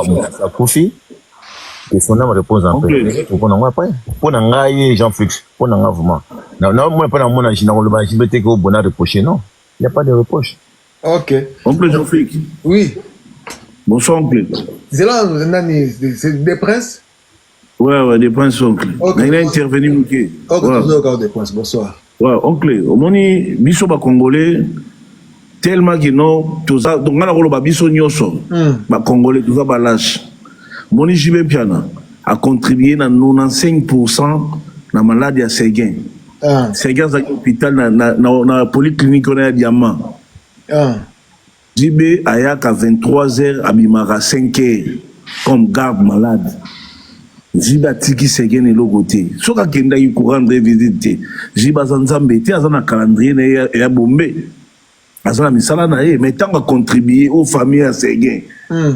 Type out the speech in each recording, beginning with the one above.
Mawa, moto akufi. Question na réponse en fait. Tokona ngo après. Mpo na ngai, Jean Flix, mpo na ngai vraiment. Na na mona mpo na mona na koloba JB te ke obona reproche, non. Il y a pas de reproche. Ok. Oncle Jean Flix. Oui. Bonsoir, oncle. Zela nani, c'est des princes? Ouais, des princes, oncle. Ok. Il a intervenu moke. Ok, Ouais. toujours des princes. Bonsoir. Ouais, oncle, omoni biso ba Congolais tellement que non toza, donc ngana koloba biso nyonso ba Congolais toza ba lâche. Moni JB Mpiana a contribué na 95% na malade ya Seguin. Seguin azalaki hôpital na polyclinique wana ya Diamant. JB ayaka 23 heures, abimaka 5 heures comme garde malade. JB atiki Seguin na eloko te. Soki akendaki korendre visite te, JB aza Nzambe te, aza na calendrier na ye ya bombe, aza na misala na ye, mais ntango acontribue au famille ya Seguin,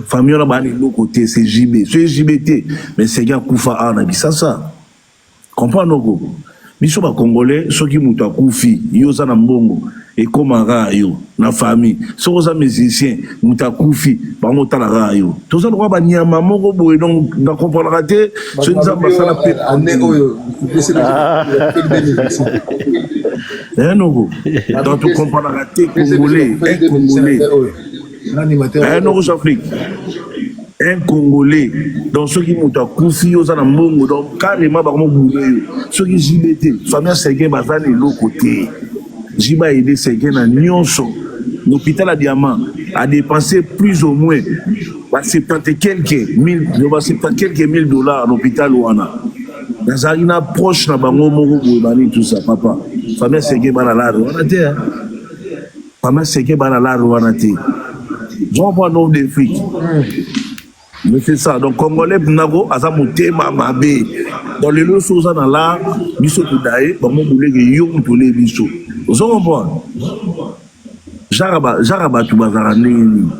famille wana baa na eloko te. C'est JB. Soki JB te, mais Seguin akufa awa na Kisasa. Comprendre noko, biso bacongolais, soki moto akufi, yo oza na mbongo, ekomaka yo na famille. Soki oza musicien, moto akufi, bango otalaka yo. Toza lokola banyama moko boye. Donc nakomprenaka te soki Nzambe asala mpe année oyo. Eh, noko, donc tokomprenaka te. Congolais, un Congolais, eh, noko Afrique, un Congolais, donc soki moto akufi, yo oza na mbongo, donc carrément bakomobule yo. Soki JB te, famille ya Seguin baza na eloko te. JB aide Seguin na nyonso. L'hôpital ya Diamant, a dépensé plus ou moins ba 70 et quelques mille, ba 70 quelques mille dollars na hôpital wana. Nazalaki na proche na bango moko boye, bani, tout ça. Papa, famille ya Seguin bana lare wana te, famille ya Seguin bana lare wana te. Comprends, nom de flic. Mais c'est ça. Donc Congolais nako aza motema mabe. Donc lelo so oza na la biso toda ye bango boleke yo moto ole biso. Ozo comprendre? Genre bato bazalaka ndenge nini?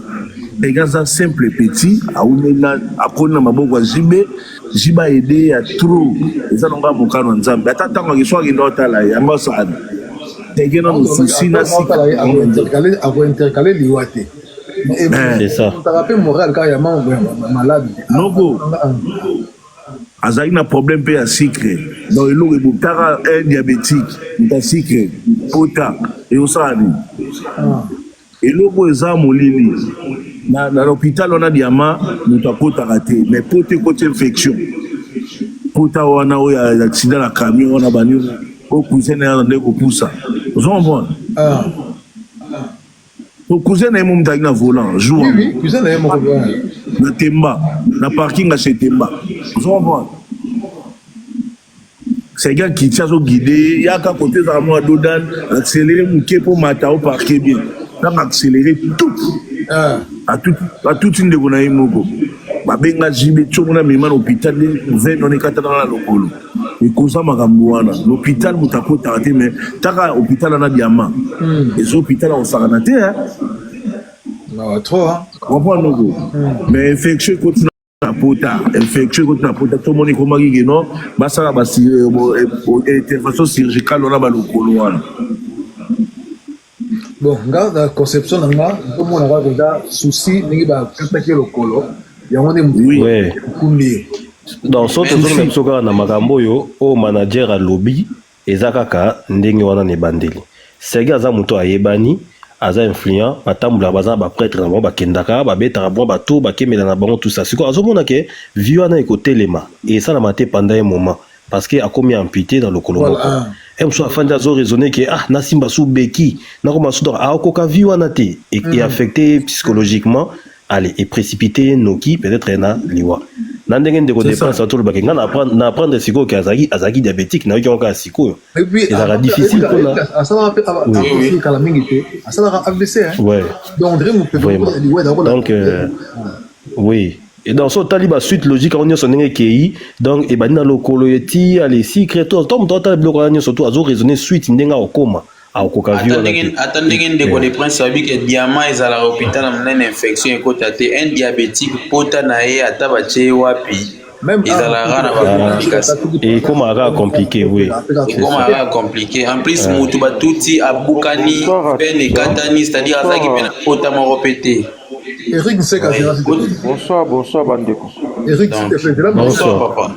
Ega aza simple petit, aumeli, akoli na maboko ya JB. JB aide ya trop. Eza nango ya mokano ya Nzambe. Ata ntango ake so akende otala ye, yango asala teke nano susi na sika. Akointercale liwa te. C'est ça. Otaka mpe moral kaka ya malade. Noko azalaki na problème mpe ya sucre. Donc eloko ebotaka un diabétique, moto ya sucre, pota ekosala nini? Eloko eza molili na l'hôpital wana Diama, moto akotaka te, mais pota ekoti, infection, pota wana oyo ya accident na camion wana, bani oyo cousin na ye nde kopusa. Ozo comprendre? Cousin na ye mo moto azalaki na volant jour. Oui, cousin na ye moko. Na Temba, na parking ya chez Temba. Ozo comprendre? Seguin kiti, azoguide, yaka kote ezaka mwa dodan, accéléré moke mpo mata oparke bien. Ntango accéléré tout, atuti ndeko na ye moko. Babenga JB, tiomona mema na hôpital nde veine wana ekatanaka na lokolo. Ekoza makambo wana, l'hôpital moto akotaka te, mais taka hôpital wana Diamant eza hôpital akosakana te. Trop, hein? Comprendre, noko? Mais infection ekoti na pota, infection ekoti na pota. Tomoni ekomaki keno basala ba intervention chirurgicale wana, balokolo wana. Bon, nga na conception na nga, ozomona kaka eza souci ndenge bakataki lokolo yango nde motu okumbi ye. Donc so tozonga biso kaka na makambo oyo manager alobi, eza kaka ndenge wana na ebandeli. Sege aza moto ayebani, aza influent, batambolaka, baza na baprêtre na bango, bakendaka, babetaka mwa bato, bakemela na bango, tout ça. Sikoyo azomona ke vie wana ekotelema, esalama te pendant un moment parce que akomi amputé na lokolo moko. E mosusu afandi, azoraisonne ke ah, nasimba su beki, nakoma su, donc akoka vie wana te. E affecté psychologiquement, allez, eprécipité noki peut-être na liwa na ndenge ndeko dépense. Atolobaki nga na apprendre sikoyo ke azalaki diabétique. Nayoki yango kaka sikoyo. Ezalaka difficile mpona Asalaka mpe AVC kala mingi te, asalaka AVC. Donc André Mopepe. Donc oui, et donc so otali basuite logique yango nyonso ndenge ekei, donc ebandi na lokolo, eti ale sucre to moto atala biloko wana nyonso to azoraisonne suite ndenge akokoma, akokoka vie wana te. Ata ndenge ndeko de prince abi ke Diamant ezalaka hôpital ya monene, infection ekota te. Un diabétique, pota na ye, ata batie ye wapi, ezalaka na bacomplication. Ekomaka kaka compliqué, oui. Ekomaka kaka compliqué. En plus mutu batuti, abukani, pene ekatani, c'est-à-dire azalaki mpe na pota moko mpe te. Eric Nseka, Ouais. Bonsoir, bonsoir bandeko. Eric, s'il te plaît, Bonsoir. Bonsoir papa.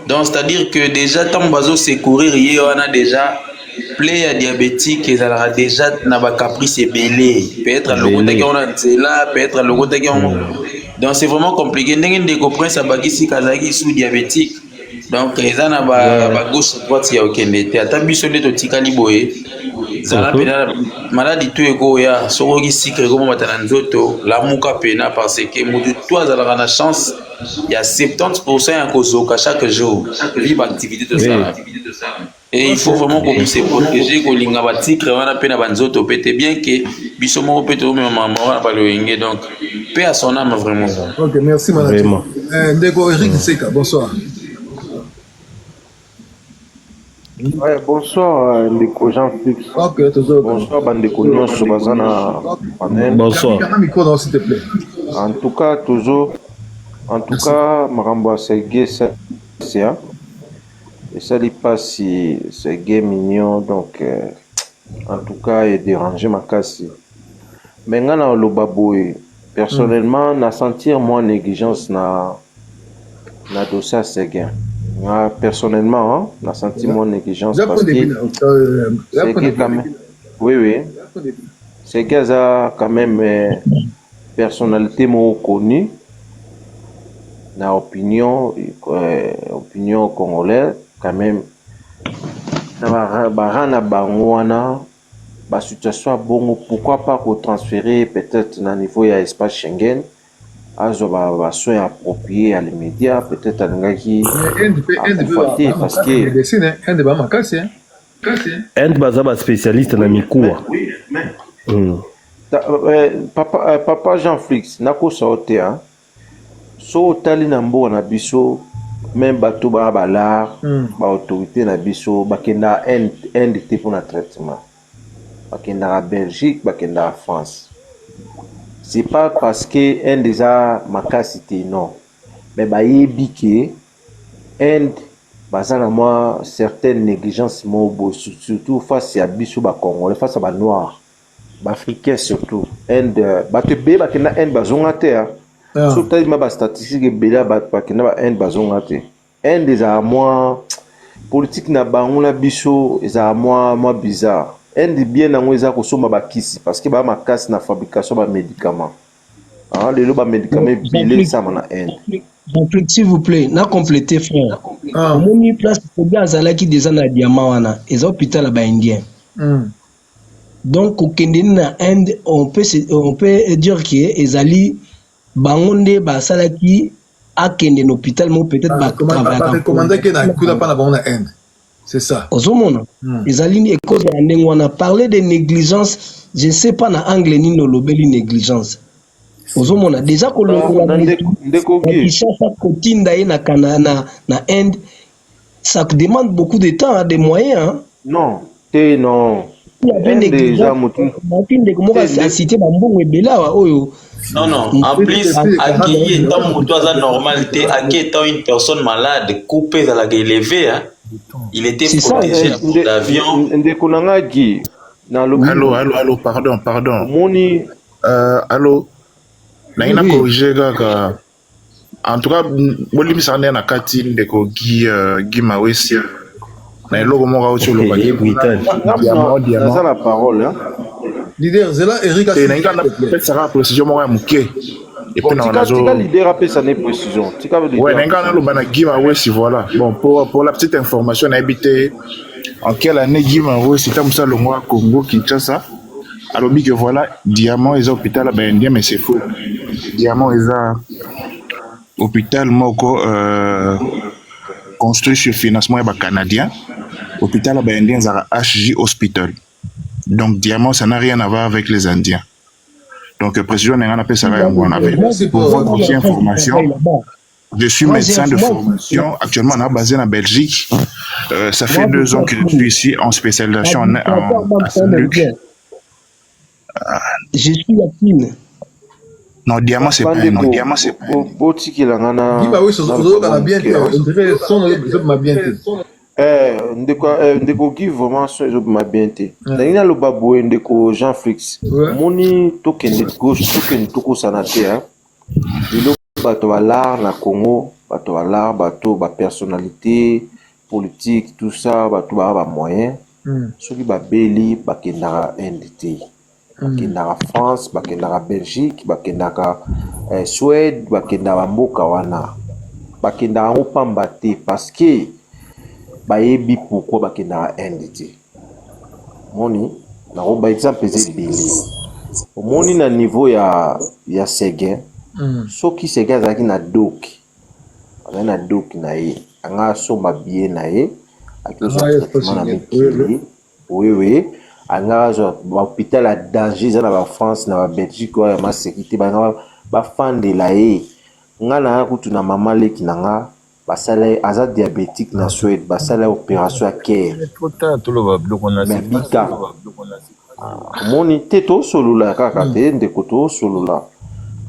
Donc c'est-à-dire que déjà ntango bazo secourir ye wana déjà plaie ya diabétique ezalaka déjà na ba caprice ebele, peut-être alokotaki yango na nzela, peut-être alokotaki yango. Donc c'est vraiment compliqué ndenge ndeko Prince abakisi kazalaki sous diabétique. Donc eza na ba, ba gauche droite ya okende te, ata biso nde totikali boye, zala mpena maladi to ekoya. Soki oyoki sucre ekomomata na nzoto, lamuka pena, parce que motu to azalaka na chance ya 70% ya kozoka chaque jour vi baactivité tosala. Et il faut vraiment qu'on se protéger, kolinga batikre wana mpe na banzoto mpe te, bien que biso moko mpe tozomema mama wana baloyenge. Donc paix à son âme, vraiment. Ok, merci manager. Ndeko Eric Nseka, bonsoir. Ouais, bonsoir ndeko Jean-Flux. Ok, toujours. Bonsoir bandeko nyonso baza na panel. Bonsoir. Micro non, s'il te plaît. En tout cas, toujours en tout cas makambo ya Serge Sasia esali mpasi. Serge mignon, donc en tout cas edérange makasi. Mais nga na oloba boye, personnellement na sentir moi négligence na dossier ya Seguin. Nga personnellement, hein, na senti moi négligence parce que Seguin quand même, oui, Seguin aza quand même personnalité moko connue na opinion congolaise quand même, na bara na bango wana basituation ya bongo. Pourquoi pas kotransférer peut-être na niveau ya espace Schengen, azwa basoin approprié ya l'immédiat? Peut-être alingaki akufa te parce que Inde bamakasi. Inde baza baspécialiste na mikuwa. Papa, papa Jean Flix, nakosa yo te. So otali na mboka na biso, même bato baya balar, baautorité na biso bakendaka Inde te mpona traitement, bakendaka Belgique, bakendaka France. C'est pas parce que Inde eza makasi te, non, mais bayebi ke Inde baza na mwa certaine négligence moko boye, surtout face ya biso bacongolais, face ya banoir, baafricain surtout. Inde, bato ebele bakenda Inde, bazonga te. So otali ma bastatistique, ebele ya bato bakenda ba Inde, bazonga te. Inde ezala mwa politique na bango na biso ezala mwa bizarre. Inde bien yango eza kosomba bakisi parce que baa makasi na fabrication ya bamédicament. Ah, lelo bamédicament ebele esama na Inde. Donc, s'il vous plaît, na compléter frère. Omoni place Kobe azalaki déjà na diamant wana, eza hôpital ya baindien. Donc kokende na Inde, on peut dire que ezali bango nde basalaki akende na hôpital moko, peut-être. Barecommandaki na kuna mpa na bango na Inde, c'est ça. Ozomona, ezali ekozala ndenge wana. Parler de négligence, je ne sais pas na angle nini olobeli négligence. Ozomona déjà kolongola Kinshasa, kotinda ye na Inde, ça demande beaucoup de temps, hein, des moyens, hein. Non te, non. Ndeko moko acité bambongo ebele awa oyo. Non, non. En plus, accueillir étant moto aza normal te, accueillir étant une personne malade, coût ezalaka élevé, hein. Il était protégé d'avion. Ndeko na nga Guy, nalobi. Allo, allo, allo, pardon, pardon. Omoni. Allo, nangi na corriger kaka. En tout cas, bolimbisaka nde na kati ndeko Guy, Guy Mawesi na eloko moko auti olobaki. Naza na parole, hein. Leader, zela Eric. Nangi kaka napesaka précision moko ya moke. Et puis tika leader apesa ne précision, tika. Ouais, nangi kaka naloba na Guy Mawesi, voilà. Bon, pour la petite information, nayebi te en quelle année Guy Mawesi ta mosala longwa Congo Kinshasa, alobi que voilà, Diamant eza hôpital ya baindien, mais c'est faux. Diamant eza hôpital moko construit sur financement ya bacanadien. Hôpital ya baindien ezalaka HJ Hospital. Donc Diamant, ça n'a rien à voir avec les Indiens. Donc précision na nga napesaka yango wana. Pour votre aussi information, je suis médecin de formation. Actuellement, on est basé en Belgique. Ça fait 2 ans que je suis ici en spécialisation à Saint-Luc. Je suis la Chine. Non, Diamant, c'est pas. Non, Diamant, c'est pas. Botikela nga na bien te, son bien te. Eh, ndeko eh, ndeko Guy, vraiment son ezobima bien te. Nalingi naloba boye, ndeko Jean Flix, omoni, tokende gauche, tokende, tokosana te, hein. Lelo bato balar na Congo, bato balar, bato bapersonnalité politique, tout ça, bato baa bamoyen, soki babeli bakendaka Inde te, bakendaka France, bakendaka Belgique, bakendaka Suède, bakendaka bamboka wana. Bakendaka yango pamba te, parce que bayebi pourquoi bakendaka Inde te. Omoni, nango baexemple eza ebele. Omoni, na niveau ya Seguin, soki Seguin azalaki na doki, azali na doki na ye, anga asomba billet na ye, akozwa traitement na mikili. Oui, anga azwa bahôpital ya danger eza na baFrance, na baBelgique oyo ya maseki te, banga bafandela ye. Nga na kutu na mama leki na nga, basala ye, aza diabétique, na Suède basala ye opération ya cœur. Trop tard toloba biloko na Mais bika, omoni te, tosolola kaka te, ndeko, tosolola.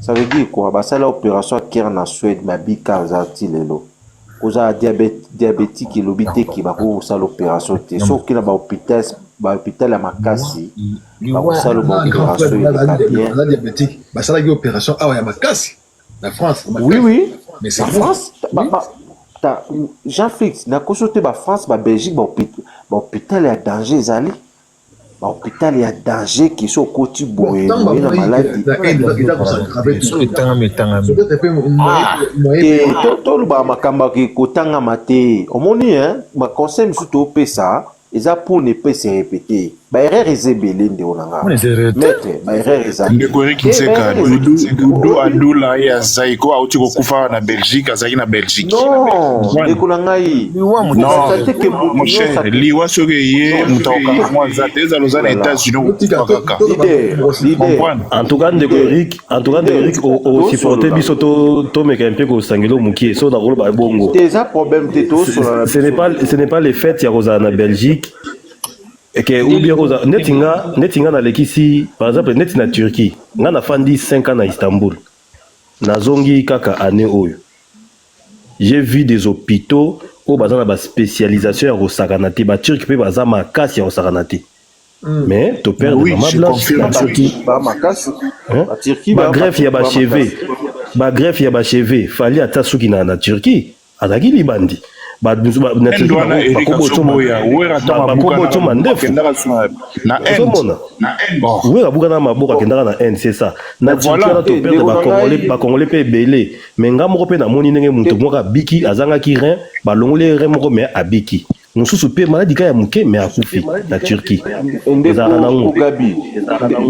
Ça veut dire quoi? Basala opération ya cœur na Suède, mais abika, aza ti lelo. Kozala diabétique elobi te ke bakokosala opération te. Soki na bahôpital, bahôpital ya makasi, bakosala baopération, eleka bien. Aza diabétique, basalaki opération awa ya makasi na France. Oui. Mais c'est na France, Jean Flix, nakoso te, baFrance, baBelgique, bahôpital ya danger ezali, bahôpital ya danger ke so okoti boye boye na maladi. So etangami, etangami. Te, tolobaka makambo ya kotangama te. Omoni, baconseil mosusu topesa eza pour ne pas se répéter. Baerreur eza ebele, ndeko na nga maître, baerreur eza. Ndeko Erik Nzeka, Dudu Adula ye Azaiko auti kokufa na Belgique, azalaki na Belgique. Non, ndeko na ngai. Mon cher, liwa soki eye, moto akokanga mwa aza te. Ezala oza na États-Unis, okokufa kaka. En tout cas, ndeko Eric, en tout cas, ndeko Eric, osupporte biso, tomeka mpe kosangela mokie so nakoloba bongo. Eza problème te, tosolola. Ce n'est pas le fait ya kozala na Belgique ke ou bien koza neti nga nalekisi, par exemple neti na Turquie, nga nafandi 5 ans na Istanbul, nazongi kaka année oyo. J'ai vu des hôpitaux oyo baza na baspécialisation ya kosakana te. Baturke mpe baza makasi ya kosakana te, mais toperdre mama Blanche na Turquie. Bagreffe ya bacheveux, bagreffe ya bacheveux, Fally ata suki na Turquie, azalaki libandi. Bakobotoma ndefu, ozomona, Wera abuka na maboko, akendaka na Inde, c'est ça. Na Turquie wana toperdre bacongolais mpe ebele, mais nga moko mpe namoni ndenge moto moko abiki, azangaki rein, balongoli rein moko, mais abiki. Mosusu mpe maladi ka ya moke, mais akufi na Turquie. Ezalaka nango.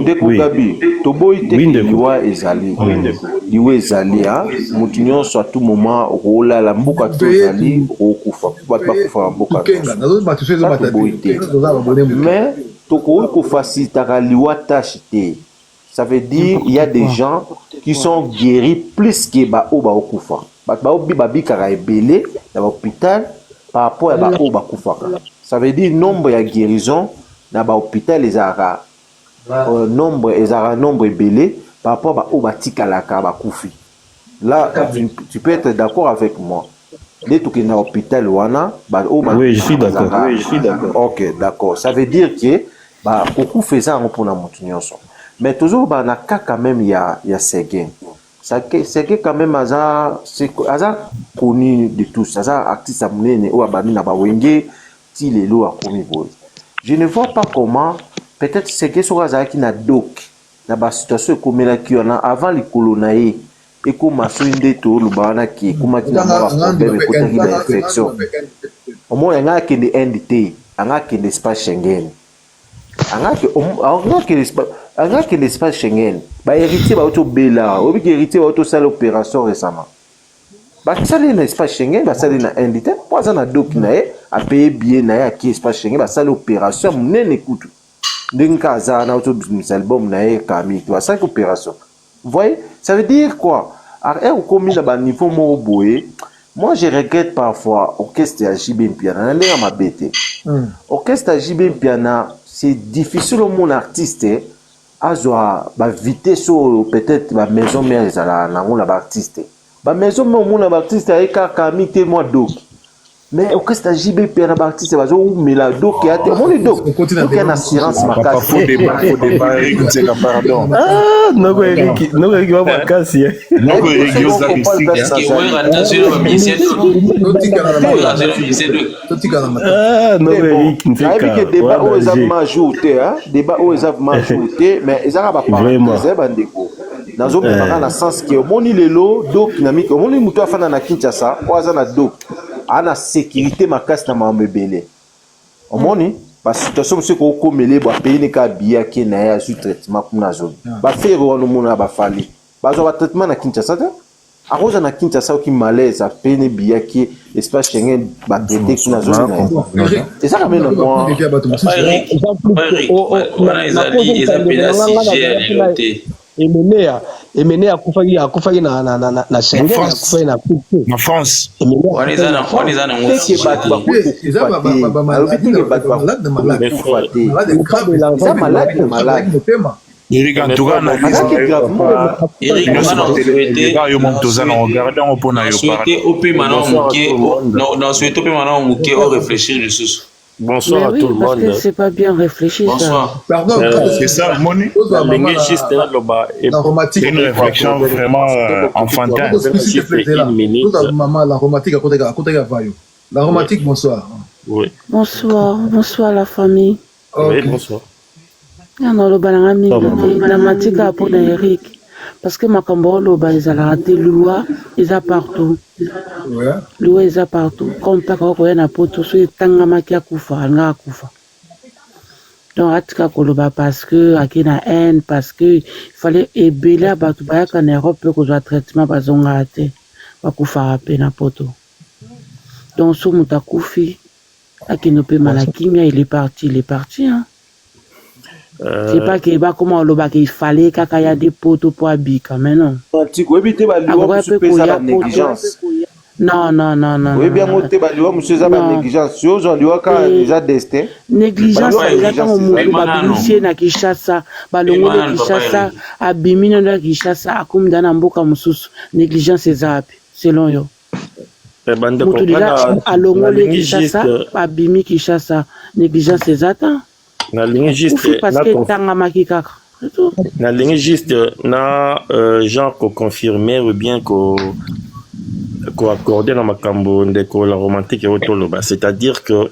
Ndeko Gabi, toboyi te, liwa ezali, liwa ezali. Motu nyonso, à tout moment okolala mboka to ozali, okokufa. Bato bakufaka mboka nyonso, toboyi te, mais tokoki kofacilitaka liwa tâche te. Ça veut dire il y a des gens qui sont guéris plus que baoyo baokufa. Bato baobi babikaka ebele na bahôpital par rapport ya baoyo bakufaka. Ça veut dire nombre ya guérison na bahôpital ezalaka nombre, ezalaka nombre ebele par rapport baoyo batikalaka bakufi. Là, tu peux être d'accord avec moi nde tokende na hôpital wana. Oui, je suis d'accord. Oui, je suis d'accord. Ok, d'accord. Ça veut dire que kokufa eza yango mpona motu nyonso, mais tozoloba na cas quand même ya Seguin. Seguin quand même aza connu de tous, aza artiste ya monene oyo abandi na bawenge ti lelo akomi boye. Je ne vois pas comment peut-être Seguin, soki azalaki na doc na basituation ekomelaki wana avant likolo na ye ekóma, soki nde toloba wana ke ekomaki na mwa baproblème, ekotaki bainfection, omoi anga akende Inde te, anga akende espace Schengen, anga akende espace Schengen. Bahéritier bauti obela, oyebiki, Héritier bauti osala opération récemment, basali na espace Schengen, basali na Inde te, mpo aza na doki na ye, apaye billet na ye, aki espace Schengen, basali opération ya monene kutu. Ndenge kaka aza wana, auti obimisa album na ye kami, basalaki opération. Vous voyez, ça veut dire quoi? Ere okomi na baniveau moko boye, moi je regrette parfois orchestre ya JB Mpiana na ndenge ya mabe te. Orchestre ya JB Mpiana, c'est difficile omona artiste azwa bavitesse oyo peut-être bamaison mère ezalaka nango na baartiste. Bamaison mère, omona baartiste aye kaka mi te, mwa doki. Mais orchestre ya JB Mpiana ba artiste bazo wumela doc ya te omoni doc doc ya na assurance Papa, makasi faux débat, faux débat, Eric Nzeka, pardon. Ah, noko Eric, noko Eric wa makasi. eh. Noko Eric, Soki yo oza ocomprendre mystique, place hein. Est-ce que nazali Werra ata azwi na ba musicien to totikala na Werra matata azwi na musicien to totikala na matata Ah, te noko bon Eric nayebi Nzeka, ke débat wa oyo eza danger. vraiment jour te hein? Débat oyo eza vraiment jour te mais eza kaka ba Vraiment. parenthèse bandeko nazomemaka Eh. na sens ke omoni lelo doc na miki omoni moto afanda na Kinshasa oyo aza na doc aa na sécurité makasi na makambo ebele omoni basituation mosusu ekokomela ye bo apeye ne kaka billet ake na ye azwi traitement kuna azongi bafere wana omona bafali bazwa batraitement na Kinshasa te akoza na Kinshasa oki malaise apeye ne billet ake espace Schengen batraite kuna azongi na ye Eric eza quand même na mwa bapoint de vue ya bato Papa mosusu Eric, Jean Papa Plus Eric, wana ezali eza nakozongisa ndeko mpenza na nga nga sujet ya nazalaki lelo na te. Emeneya Emeneya akufaki akufaki na na na na Na Schengen France. akufaki na Afrique te Na France. Emeneya Wana eza akufaki na na wana France eza nango teke sujet bato te. bakoki te eza kokufa te nalobi bamaladi teke bato malade na bakoki malade kokufa te malade grave Mokabela eza nzambe malade na malade azalaki motema Eric, en Mais tout cas, frère, analyse azalaki na yo, gravement papa. Eric, Nyonso nga na batelemi souhaite kaka yo na moto oza na souhaite regarde yango mpo na na yo, souhaite pardon. opema nao Bonsoir à moke tout le monde. na souhaite opema nao moke o réfléchir lisusu. Bonsoir Mais à oui, tout le parce que monde. c'est pas bien réfléchi, ça. Bonsoir. Pardon. C'est ça, Moni. Ozwa mama Nalingi juste naloba et na romantique. C'est une réflexion vraiment enfantin. S'il te juste plaît zela une minute. ozwa mama la romantique akotaki akotaki avayo la Oui, romantique, bonsoir. oui, Bonsoir, bonsoir la famille. oui, Ok. bonsoir. Nga naloba nanga Ça mingi va, te maman. na matika mpona Eric parce que makambo oloba ezalaka te liwa eza partout. Liwa eza partout comme mpaka okoya na poto soki etangamaki akufa alingaka akufa donc atika koloba parce que ake na haine parce que il fallait ebele ya bato bayaka na Europe mpe kozwa traitement bazongaka te bakufaka mpe na poto donc so moto akufi akende opema na kimia. Il est parti, il est parti, hein. C'est pas que bakoma olobaka il fallait kaka ya de poto po abika mais non. Antike oyebi te baliwa Akoka mosusu mpe mpe eza koya poto. banégligence. Non, non, non, non. Oyebi yango Non. te baliwa mosusu eza Non. banégligence yo ozwa liwa kaka Eh, eza destin. Négligence baliwa eza ntango négligence moto eza Pema nano. babimisi ye na Kinshasa balongoli Pema ye nano, papa Kinshasa Eric. abimi nano ya Kinshasa akomi da na mboka mosusu négligence eza wapi selon yo? Eh, bandeko, Moto nga deja na alongoli ye nalingi Kinshasa juste abimi Kinshasa négligence eza ta nalingi akufi juste parce na que etangamaki kaka. C'est tout. Nalingi juste na genre koconfirmer ou bien ko koaccorder na makambo ndeko la romantique oyo toloba, c'est-à-dire que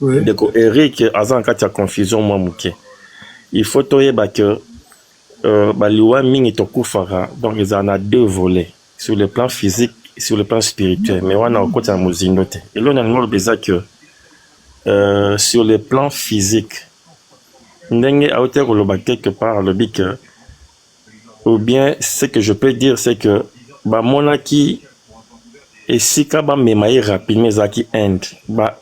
ndeko Eric aza na kati ya confusion mwa moke. Il faut toyeba que baliwa mingi tokufaka donc ezala na deux volets, sur le plan physique, sur le plan spirituel, mais wana okota na mozindo te. Eloko nalingi oloba eza que sur le plan physique, ndenge auti koloba quelque part, alobi que ou bien ce que je peux dire, c'est que bamonaki esika bamema ye rapidement ezalaki Inde.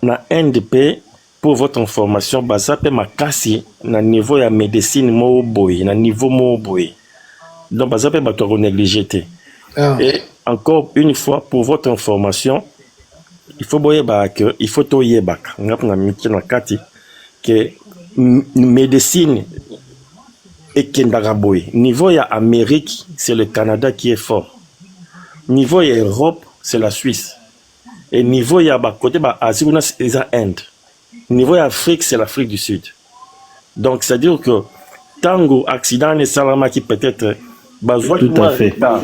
Na Inde mpe, pour votre information, baza mpe makasi na niveau ya médecine moko boye, na niveau moko boye, donc baza mpe bato ya konéglige te. Et encore une fois, pour votre information, il faut boyebaka que il faut toyebaka nga mpe na mike na kati ke médecine ekendaka boye: niveau ya Amérique, c'est le Canada qui est fort, niveau ya Europe, c'est la Suisse, et niveau ya bakote ba Asie kuna eza Inde, niveau ya Afrique, c'est l'Afrique du Sud. Donc c'est à dire que ntango accident wana esalamaki, peut-être bazwaki Tout à mwa fait. retard.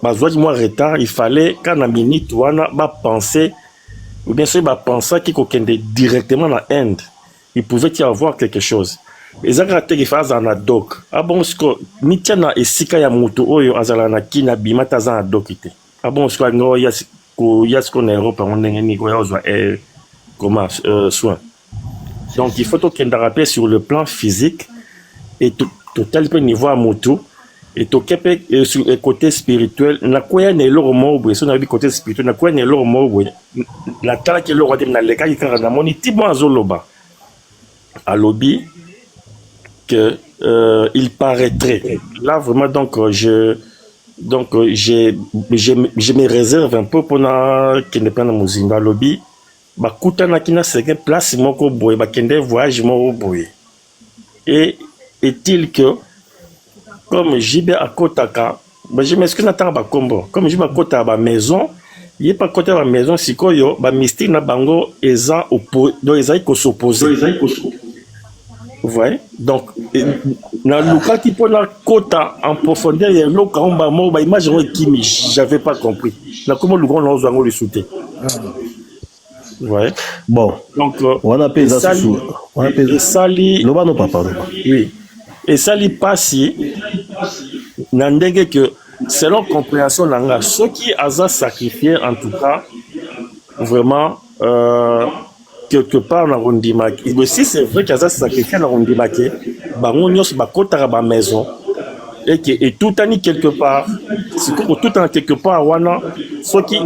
Bazwaki mwa retard. Il fallait ka na minute wana bapenser ou bien soki bapensaki kokende directement na Inde, il pouvait y avoir quelque chose. Eza kaka te kefa azala na doc abongo siko mitia na esika ya moto oyo azalaka na kini abima te aza na doc te abongo siko alingi oya koya siko na Europe yango ndenge nini koya ozwa comment soin. Donc il faut tokendaka mpe sur le plan physique et totali mpe niveau ya motu et toke mpe sur côté spirituel. Nakwea na eloko moko boye so nayebi côté spirituel, nakwea na eloko moko boye, natalaki eloko te, nalekaki kaka namoni ti mo azoloba alobi que il paraîtrait là vraiment, donc je donc je me réserve un peu mpona kende mpe na mozindo. Alobi bakutanaki na certain place moko boye, bakende voyage moko boye et est-il que comme JB akotaka, je m'excuse na ntanga bakombo, comme JB akotaka bamaison Ye pe akota ba maison sikoyo ba mystique na bango eza donc ezali ko s'opposer. Vous voyez? Donc nalukaki mpo nakota en profondeur ya eloko yango mbala moko ba image yango ekimi, j'avais pas compris. Nakomi oluka ngo nazwa yango lisusu te. Vous voyez? Bon. Donc wana pe eza susu wana pe esali loba no papa loba. Oui. Esali pasi na ndenge que selon comprehension na nga soki aza sacrifié en tout cas vraiment quelque part na kondima si c'est vrai qu'aza sacrifié na kondima ke bango nyonso bakotaka ba maison et que etutani quelque part sikoyo kotutana quelque part wana soki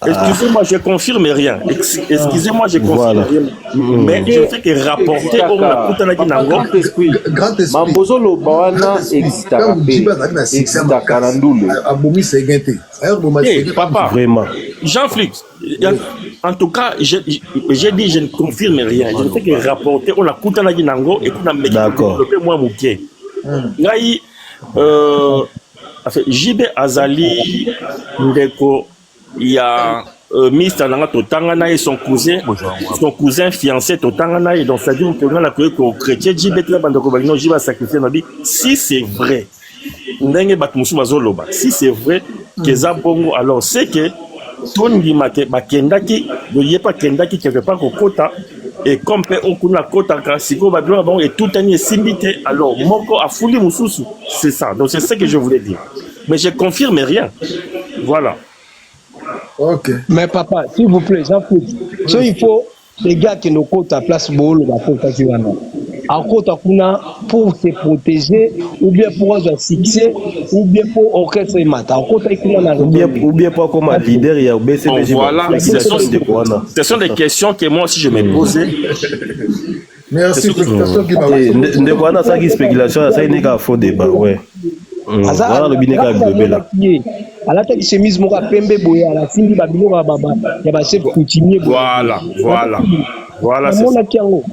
Excusez-moi, je confirme rien. Excusez-moi, je confirme Voilà. rien. Mais je fais que rapporter au nakutanaki nango. Grand esprit. Grand esprit. Mambozo loba wana existaka pe. Existaka na ndule. Abomi Seguin te. Ayoboma Hey, Seguin. papa. Vraiment. Jean-Flix, en tout cas, j'ai dit, je ne confirme rien. Je ne fais que rapporter. On a kutanaki nango et puis on a mis D'accord. développé moi moke. Ngai, enfin, JB azali ndeko ya mista nanga totanga na ye son cousin fiancé totanga na ye. Donc c'est à dire que nga nakoki kochrétien JB te na bandeko balino JB asacrifie na bi. Si c'est vrai ndenge bato mosusu bazoloba, si c'est vrai que eza bongo, alors c'est que tondima ke bakendaki, ye mpe akendaki quelque part kokota et comme mpe okuna akotaka sikoyo babiloko na bango etutani esimbi te, alors moko afuli mosusu. C'est ça, donc c'est ce que je voulais dire, mais je confirme rien, voilà. Ok. Mais papa, s'il vous plaît, Jean-Claude, so il faut les gars qui nous kota place bolo bakotaki wana. Akota kuna pour se protéger ou bien pour avoir succès ou bien pour orchestre emata. Akota kuna na Ou bien ou bien pour comme leader ya Bon, BCBG. voilà, wana. ce sont des questions que moi aussi je me posais. Merci, félicitations Guy Mawa. Ndeko wana asalaki spéculation, asali neka faux débat, ouais. Aza Wana alobi neka bilobela. ye alataki chemise moko ya pembe boye, alasimbi babiloko ya bachef coutumier boye. Voilà, c'est ça. Namonaki yango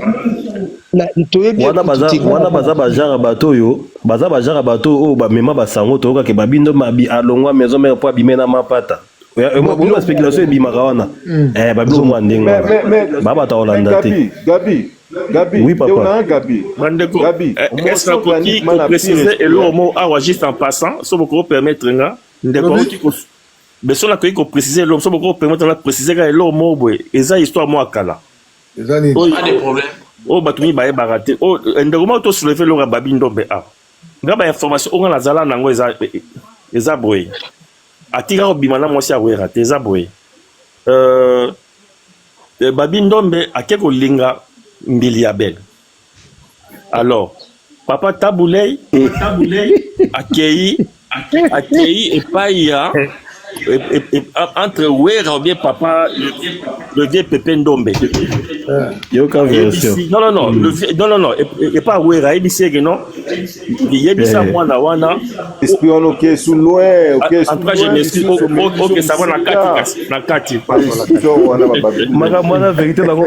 toyebi. Wana baza wana baza bagenre bato oyo baza bagenre bato oyo bamema basango toyokake babindo mabi alongwa maison mère po abime na mapata. Bongo baspéculation ebimaka wana. Babiloko mwa ndenge wana ba bato akolanda te. Gabi, Gabi, Gabi. Oui, papa. Ndeko na nga Gabi. Bandeko, Gabi, est-ce nakoki koprécise eloko moko awa juste en passant, so bokoki permettre nga, ndeko? Lobi. Akoki beso nakoki koprécise eloko so bokoki permettre nga précise kaka eloko moko boye, eza histoire moko ya kala. Eza nini? Oyo Pas de problème. oyo bato mingi bayebaka te. Oyo ndeko moko tosoulever eloko ya Babi Ndombe awa, nga bainformation oyo nga nazala nango eza boye: atika kobima na mwasi ya Wera te. Eza boye, Babi Ndombe ake kolinga Mbili ya Bele. Alors papa Tabulei akei epai ya entre Wera ou bien papa le vieux Pepe Ndombe. Yoka version. Ayebisi, non non non, le vieux, non non non, epa Wera ayebisi eke non, yebisa mwana wana. Esprit wana oke su loin, oke su En tout cas, je loin. m'excuse. Ok, ça va na kati, kasi na kati, pardon, na kati. Wana bababi. Makambo wana, vérité nango,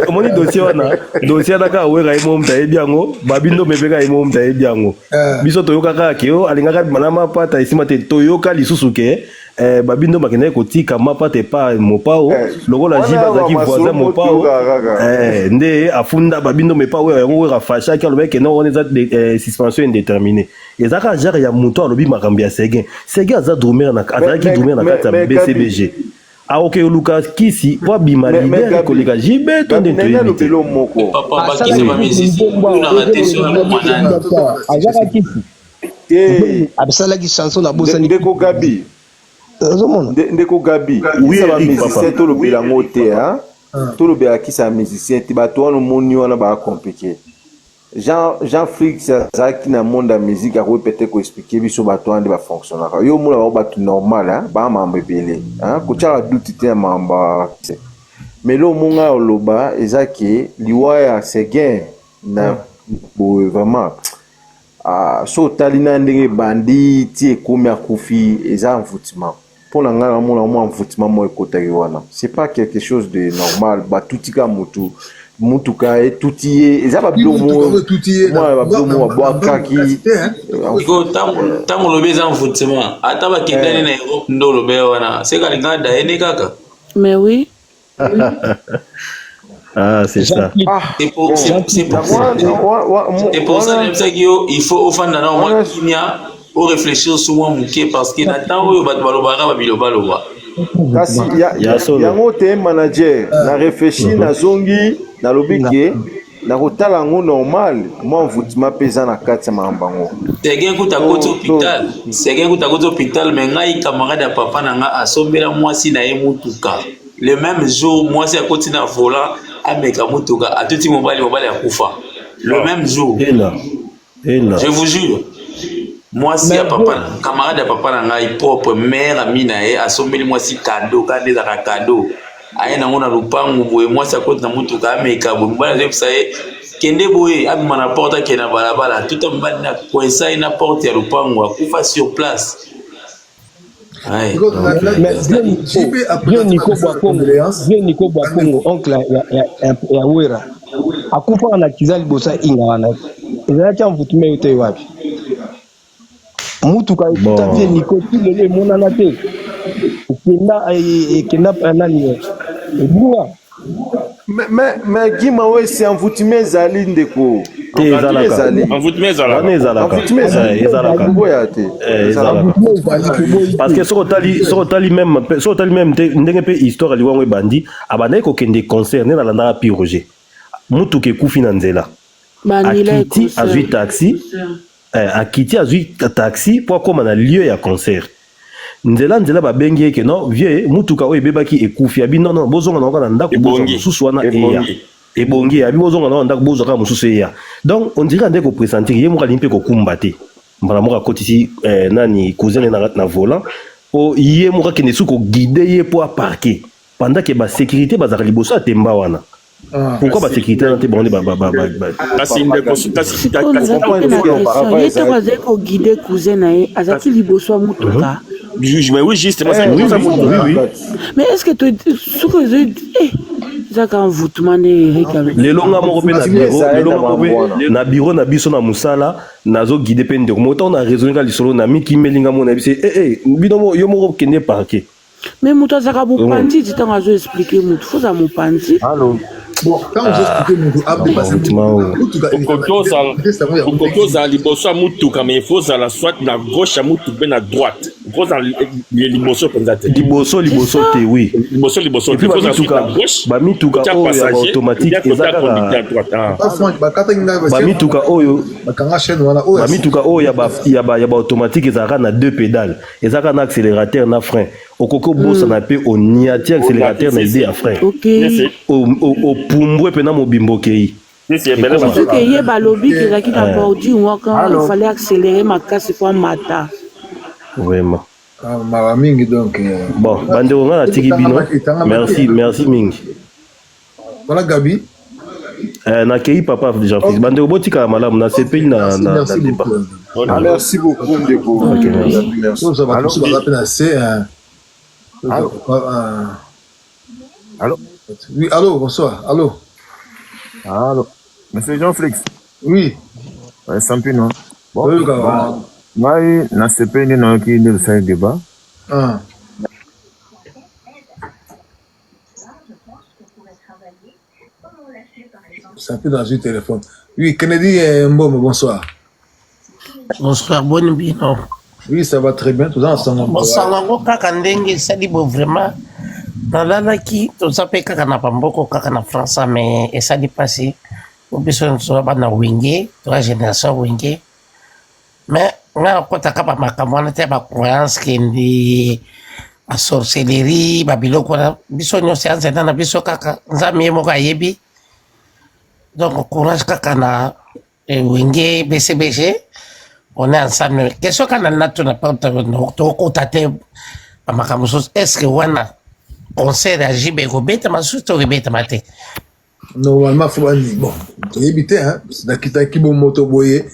omoni dossier wana, dossier wana kaka Wera ye mo moto ayebi yango, Babi Ndombe mpe kaka ye mo moto ayebi yango. Biso toyoka kaka ke o alingaka abima na mapata esima te. Toyoka lisusu ke Babi Ndombe akendaki kotika mapata epa Mopao lokola Wana JB azalaki masolo voisin Mopao. toyokaka kaka. Nde afunda Babi Ndombe epa Wera. Yango Wera afashaki, alobaki ke non, wana eza suspension indéterminée. Eza kaka genre ya moto alobi makambo ya Seguin. Seguin aza drummer na azalaki drummer na kati ya mais BCBG, akoki oluka kisi po abima Mais leader Gabi, koleka JB to Gabi, nde nani toyebi te. alobeli o moko? Papa, bakisi bamisisi tunaka te so na mwana nani. Azwaka kisi. Te. Asalaki chanson na bosani. Ndeko Gabi. Ozomona. Ndeko Gabi, Oui, kisa Eric, bamusicien papa. tolobela yango te, hein? Tolobela kisa ya musicien te. Bato wana omoni wana baa compliqué. Jean Flix azalaki na monde ya musique, akoki peut-être koexpliquer biso. Bato wana nde bafonctionnaka. Yo omona bango bato normal, hein? Baa makambo ebele, hein? Kotiaka duti te ya makambo ya mais eloko mo ngai oloba eza ke liwa ya Seguin na boye vraiment, ah, so otali na ndenge ebandi ti ekomi akufi, eza envoûtement. Mpo na ngai namona mwa envoûtement moko ekotaki wana, c'est pas quelque chose de normal. Batutika motu. Mutuka etuti ye eza babiloko mwana babiloko moko babwakaki. Ntango olobi eza envoûtement, ata bakendani na Europe nde olobi wana seka alingaka dayene kaka. Mais oui. Ah, c'est ça. Ah, c'est pour, c'est pour, c'est pour ça nayebisaki yo il faut ofanda na mwa kimia oréfléchir sur mwa moke parce que na ntango oyo bato balobaka babilobaloba. Kasi yango te manager na réfléchir, nazongi nalobi ke nakotala yango normal, mwa envoûtement mpe eza na kati ya makambo yango. Seguin kuta akoti hôpital, Seguin kuta akoti hôpital, mais ngai camarade ya papa na nga asombela mwasi na ye mutuka. Le même jour mwasi akoti na volant ameka mutuka, atuti mobali, mobali akufa le même jour. Ela. Ela. Je vous jure, mwasi ya papa, camarade ya papa na ngai propre, mère ami na ye asombeli mwasi cadeau, kaka nde ezalaka cadeau, aye nango na lupangu boye, mwasi akoti na mutuka ameka boye, mobali azoyebisa ye kende boye, abima na porte akende na balabala, tuta mobali na coinsa ye na porte ya lupangu, akufa sur place. Vieux Nico Bwakongo, vieux Nico Bwakongo, oncle ya Wera, akufaka na kiza liboso ya inga wana, ezalaki envoûtement yo te wapi? Mutuka ekuta vieux Nico ti lelo emonana te, ekenda ekenda nani ebunga. Mais Guy Mawesi, envoûtement ezali ndeko. Te, ezalaka. Envoûtement ezalaka. Wana ezalaka. Envoûtement ezali. Ezalaka. Boya te. Ezalaka. Parce que soki otali même te ndenge mpe histoire ya liwango ebandi, abandaki kokende concert nde nalandaka Pi Roger, mutuka ekufi na nzela, akiti azwi taxi, akiti azwi taxi mpo akóma na lieu ya concert. Nzela nzela babengi ye ke non, vieux, mutuka oyo ebebaki ekufi. Abi non, non, bozonga na na ndako, bozwa mosusu wana eya ebongi. Abi bozonga na ndako, bozwa kaka mosusu eya. Donc on dirait nde kopressentir ye moko alingi mpe kokumba te, mbala moko akotisi nani, cousin na volant, po ye moko akende su koguide ye mpo aparke, pendant ke basécurité bazalaka liboso ya temba wana. Pourquoi basécurité wana te? Bango nde Kasi ndeko, kasi ye ntango azali koguide cousin na ye, azalaki liboso ya motuka. Mais oui, justement. Oui. Mais est ce que soki ozoi ezaka envoûtement nde Eric? Lelo nga moko mpe na bureau, lelo nga moko mpe na bureau na biso na mosala, nazoguide mpe ndeko moko. Ntango na raisonne ka lisolo na mikimeli nga moko na biso, eh bino, yo moko kende parquet. Mais moto azalaka mopanzi ti ntango azo explique motu, fo ozala mopanzi. Bon, ntango ozo explique motu adépasse mutuka. Okoki ozala liboso ya mutuka, mais il faut ozala soit na gauche ya mutuka mpe na droite, il faut ozala liboso mpenza te. Liboso liboso te, oui. Liboso liboso te. Bamituka oyo ya baautomatique eza kaka bamituka oyo, bakanga chaîne wana. Bamituka oyo ya baautomatique ezalaka na deux pédales, eza kaka na accélérateur na frein. Okoki obosana mpe oniati accélérateur na ide ya frein, opumbwe mpena mobimba, okei. Soki ye balobi ke ezalaki na bordure waka, il fallait accélérer makasi po amata. Vraiment. Mawa mingi donc. Bon, bandeko, nga natiki bino, merci, merci mingi. Voilà, Gabi. Nakei papa Jean Fils, bandeko botikala malamu, nasepeli na débat. Merci beaucoup ndeko. Ok, merci. Bato mosusu baza mpe na se. Allô? Oui, allô, bonsoir. Allô? Allô? Monsieur Jean-Flix? Oui. Ouais, Sampino. Bon, Oui, bon, ngai nasepeli nde nayoki nde osali débat. Ah. C'est un peu dans un téléphone. Oui, Kennedy Mbombo, bonsoir. Bonsoir, boni bino? Oui, ça va très bien. Tout ensemble. Bosango yango kaka ndenge esali bo, vraiment nalalaki, toza mpe kaka na bamboko kaka na France, mais esali mpasi po biso nyonso bana Wenge, toza génération Wenge. Mais nga nakotaka bamakambo wana te ya bacroyance, kende basorcellerie, babiloko wana. Biso nyonso ya nzela na biso kaka Nzambe ye moko ayebi. Donc courage kaka na Wenge BCBG, on est ensemble. Question kana natuna, tokota te bamakambo mosusu, est ce que wana concert ya JB ekobetama susu to ekobetama te? Normalement fo bani, bon, toyebi te, nakitaki bomoto boye,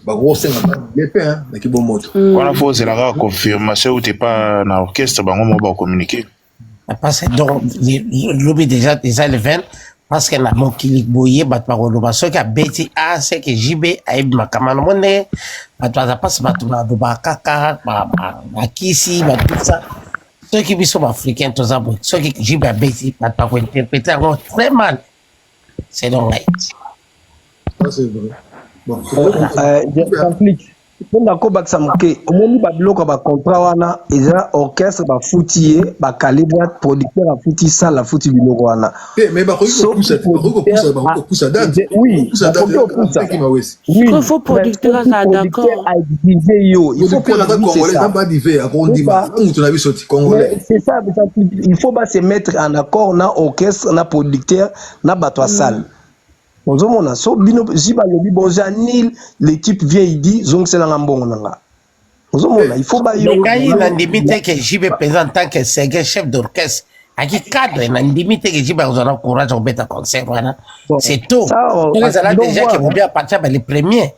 bakosenga ye mpe naki bomoto. Wana fo ozela kaka confirmation ute pa na orchestre, bango moko bacommunique. Parce que donc lobi déjà eza le 20. Parce que na mokili boye bato bakoloba soki abeti a c'est que JB ayebi makambo wana omoni ndenge bato baza mpasi bato balobaka kaka bakisi batusa soki biso baafricain toza boye soki JB abeti bato bakointerprete yango très mal selon ngai. Ça c'est vrai. Bon, Jean-Félix, mpo na kobakisa moke, omoni babiloko ya bacontrat wana eza orchestre bafuti ye bakale date, producteur afuti salle, afuti biloko wana. Te, mais bakoki Soki kopusa te, bakoki kopusa, producteur bakoki a kopusa date. Oui, Kopusa date bakoki kopusa. ezaki mawesi. Oui, Il faut mais producteur soki azala producteur d'accord. a exige yo, il faut Producteur aza produire, c'est congolais, eza ça. badive, akondima. C'est ça. Mutu na biso ti congolais. Mais c'est ça, il faut ba se mettre en accord na orchestre, na producteur, na bato ya salle. Ozomona so bino zi balobi bon j'annule, le type vient, il dit zongiselanga mbongo na nga. Ozomona, il faut Mais bayoka. ngai nandimi te ke JB mpenza en tant que sege chef d'orchestre aki cadre, nandimi te ke JB akozwa na courage ya kobeta concert wana. Bon, C'est tôt. ça, Soki ezala donc déjà ke voilà. mobi apartir ba les premiers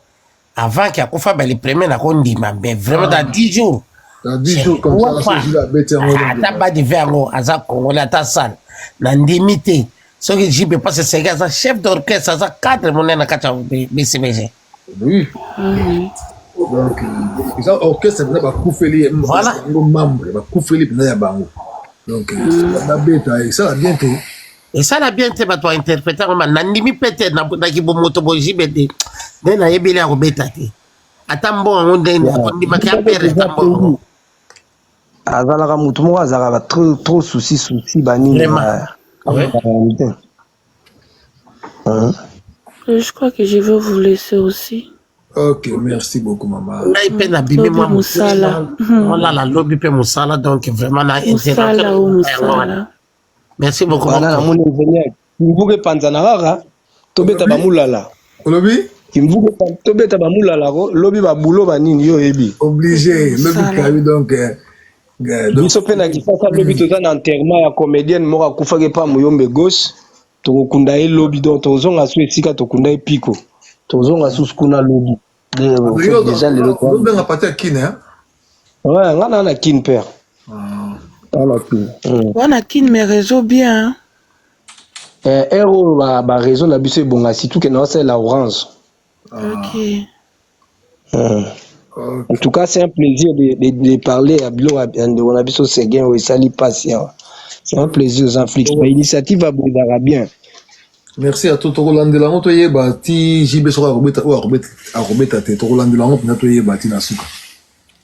avant ke akufa ba les premiers nakondima, mais vraiment dans 10 jours. Dans 10 jours comme ça, Pourquoi? so JB abeti yango. Ata badive yango aza congolais, ata sale, nandimi te soki JB, parce que sege aza chef d'orchestre, aza cadre monene na kati ya BCBG. Oui. Donc, eza orchestre mpenza bakufeli ye. Voilà. Bango membre bakufeli mpenza ya bango. Donc, babeta esala bien te. Esala bien te, bato bainterprete yango ma nandimi mpe te naki bomoto bo JB te nde nayebeli ya kobeta te, ata mbongo yango ndenge akondimaki apere ata mbongo yango. Azalaka motu moko azalaka ba trop trop souci souci banini. Vraiment. Ouais. Te. Je crois que je vais vous laisser aussi. Ok, merci beaucoup mama. Ngai mpe nabimi Lobi mwa mosala. Olala lobi mpe mosala, donc vraiment na Mosala o yango wana. mosala. Merci beaucoup. Wana namoni ingénieur kimvuka epanzana kaka, tobeta bamulala. Olobi? Kimvuka tobeta bamulala ko lobi babulo banini yo oyebi. Obligé, lobi. Mosala. Kabi donc donc Biso mpe na Kisasa lobi toza na enterrement ya comédienne moko akufaki epa Moyombe gauche, tokokunda ye lobi, donc tozonga su esika tokunda ye piko, tozonga susu kuna lobi. Déjà lelo ozobenga parti ya Kine, hein? Ouais, nga na Kine, père, nga na Kine. Wana Kine, mais réseau bien, hein? Eh, heure oyo ba réseau na biso ebonga, surtout ke naosalela Orange. Ok. En tout cas, c'est un plaisir de parler à biloko ya ndeko na biso Seguin oyo esali mpasi awa. C'est un plaisir, Jean Flix. Bainitiative abozaka bien. Merci à toi. Tokolandela yango, toyeba ti JB soki akobeta oyo akobeta te. Tokolandela yango mpenza, toyeba ti na suka.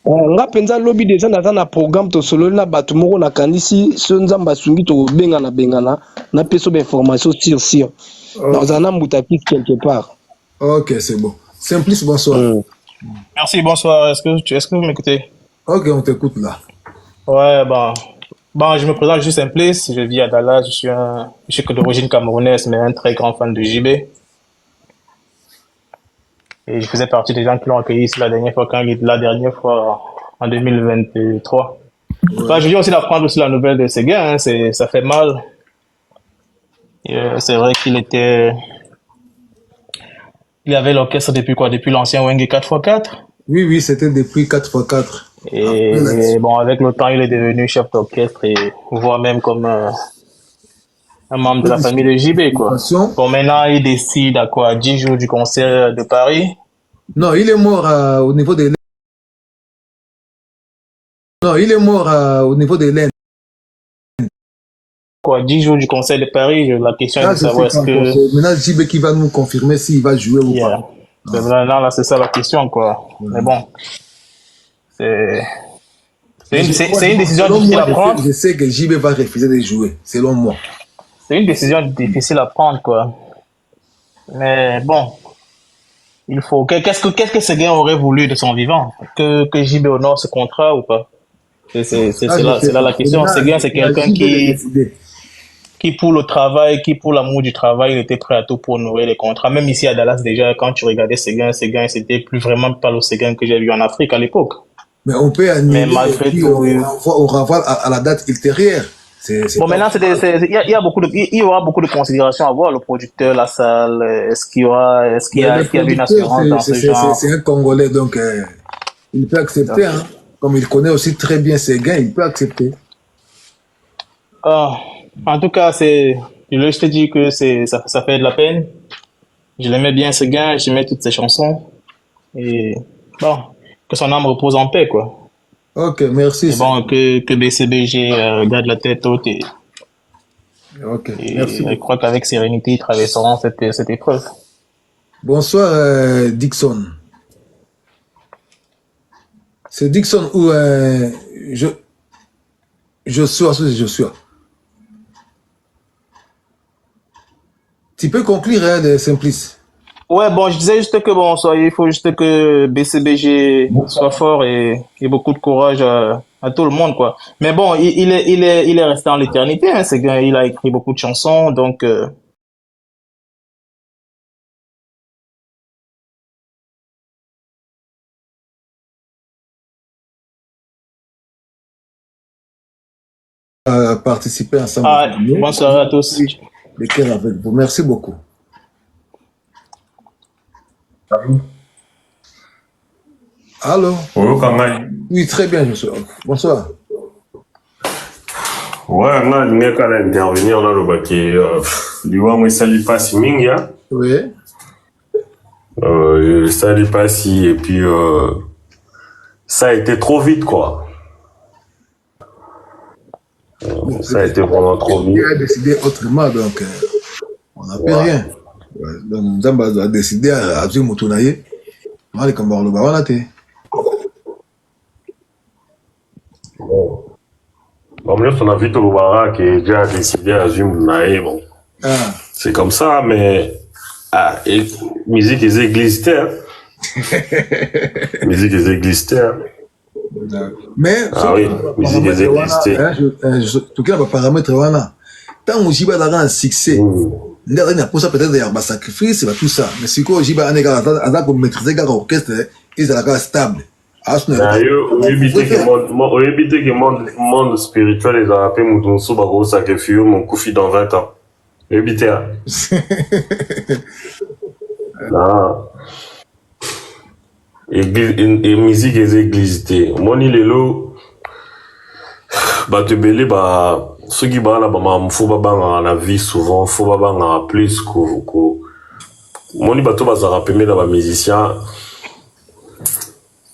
Nga mpenza lobi deja naza na programme, tosololi na bato moko, nakanisi so Nzambe asungi tokobengana bengana, napesa bainformation sur sur nazala na mbuta kisi quelque part. Ok, c'est bon. Simplice, bonsoir. Merci, bonsoir. Est-ce que vous m'écoutez? Ok, on t'écoute là. Ouais, bon, je me présente, je suis Simplice, je vis à Dallas, je suis d'origine camerounaise, mais un très grand fan de JB. Et je faisais partie des gens qui l'ont accueilli ici la dernière fois, quand il était la dernière fois en 2023. Enfin, je viens aussi d'apprendre aussi la nouvelle de Seguin, hein, ça fait mal. Et, c'est vrai qu'il était, il avait l'orchestre depuis quoi? Depuis l'ancien Wenge 4x4. Oui, c'était depuis 4x4. Et bon, avec le temps, il est devenu chef d'orchestre et voire même comme un membre de la famille de JB, quoi. Bon, maintenant, il décide à quoi? 10 jours du concert de Paris. Non, il est mort au niveau de Non, il est mort au niveau de l'Inde. Quoi, 10 jours du concert de Paris, la question est Ah, de je sais savoir pas est-ce encore. que... C'est maintenant JB qui va nous confirmer s'il va jouer ou Yeah. pas. Maintenant, là, c'est ça la question, quoi. Mais bon, c'est une décision Selon difficile moi, à prendre. je sais que JB va refuser de jouer, selon moi. C'est une décision difficile à prendre, quoi. Mais bon, il faut. Qu'est-ce que Seguin aurait voulu de son vivant? Que JB honore ce contrat ou pas? C'est Ah, c'est je là, sais c'est là la pas. question. Maintenant, Seguin, c'est il y a quelqu'un JB de décider. qui pour le travail, qui pour l'amour du travail, il était prêt à tout pour honorer les contrats. Même ici à Dallas, déjà, quand tu regardais Seguin, Seguin, c'était plus vraiment pas le Seguin que j'ai vu en Afrique à l'époque. Mais on peut annuler Mais malgré et puis tout, on, oui. on renvoie à la date ultérieure. C'est Bon, pas maintenant, c'est des- c'est- il y a, il y a beaucoup de, il y aura beaucoup de considérations à voir. Le producteur, la salle, est-ce qu'il y Mais a, le est-ce qu'il y avait une producteur, assurance dans ce genre? c'est un Congolais, donc il peut accepter. Hein. Comme il connaît aussi très bien Seguin, il peut accepter. Ah, en tout cas, c'est, Je voulais juste te dire que c'est, ça, ça fait de la peine. Je l'aimais bien, ce gars, j'aimais toutes ses chansons. Et bon, que son âme repose en paix, quoi. Ok, merci. Et bon, que, que BCBG garde la tête haute et, Ok, et merci. je crois qu'avec sérénité, ils traverseront cette, cette épreuve. Bonsoir, Dixon. C'est Dixon ou je, Joshua, c'est Joshua. Tu peux conclure, hein, de Simplice. Ouais, bon, je disais juste que bon, soit, il faut juste que BCBG soit fort et, et beaucoup de courage à, à tout le monde, quoi. Mais bon, il, il est, il est, il est resté en l'éternité, hein, ce gars, il a écrit beaucoup de chansons, donc, Participer ensemble. ah, bonne soirée à tous. Le cœur avec vous. Merci beaucoup. Allô? Oyoka ngai. Oui, très bien, Joshua. Bonsoir. Ouais, nga nalingi kaka na intervenir nalobaki liwa yango esali mpasi mingi hein. Oui. Esali mpasi et puis ça a été trop vite quoi. Bon, Ça a été vraiment trop vite. Il a décidé autrement, donc on n'a fait Ouais. rien. Ouais, donc Nzambe a décidé à azwi moto na ye. Wana likambo ya koloba wana te. Bon. Bon, nyonso na vie tolobaka ke Dieu a décidé azwi moto na ye bon. Ah. C'est comme ça mais ah, et, musique eza église te hein. Musique eza église te hein. Mais Ah oui, musique eza église te. toki na baparamètre wana ntango JB azalaka na succès nde azalaki na mposa peut-être ya basacrifice ba tout ça, mais sikoyo JB ane kaka aza komaîtrise kaka orchestre ezala kaka stable. Na yo oyebi te ke oyebi te ke monde spirituel ezalaka mpe moto mosusu bakosacrifie yo mokufi dans 20 ans oyebi te ah. Ah. Église, musique eza église te. Omoni lelo bato ebele ba soki baa na bamakambo fo babangaka na vie, souvent fo babangaka plus ko omoni bato bazalaka pembeni na bamusicien,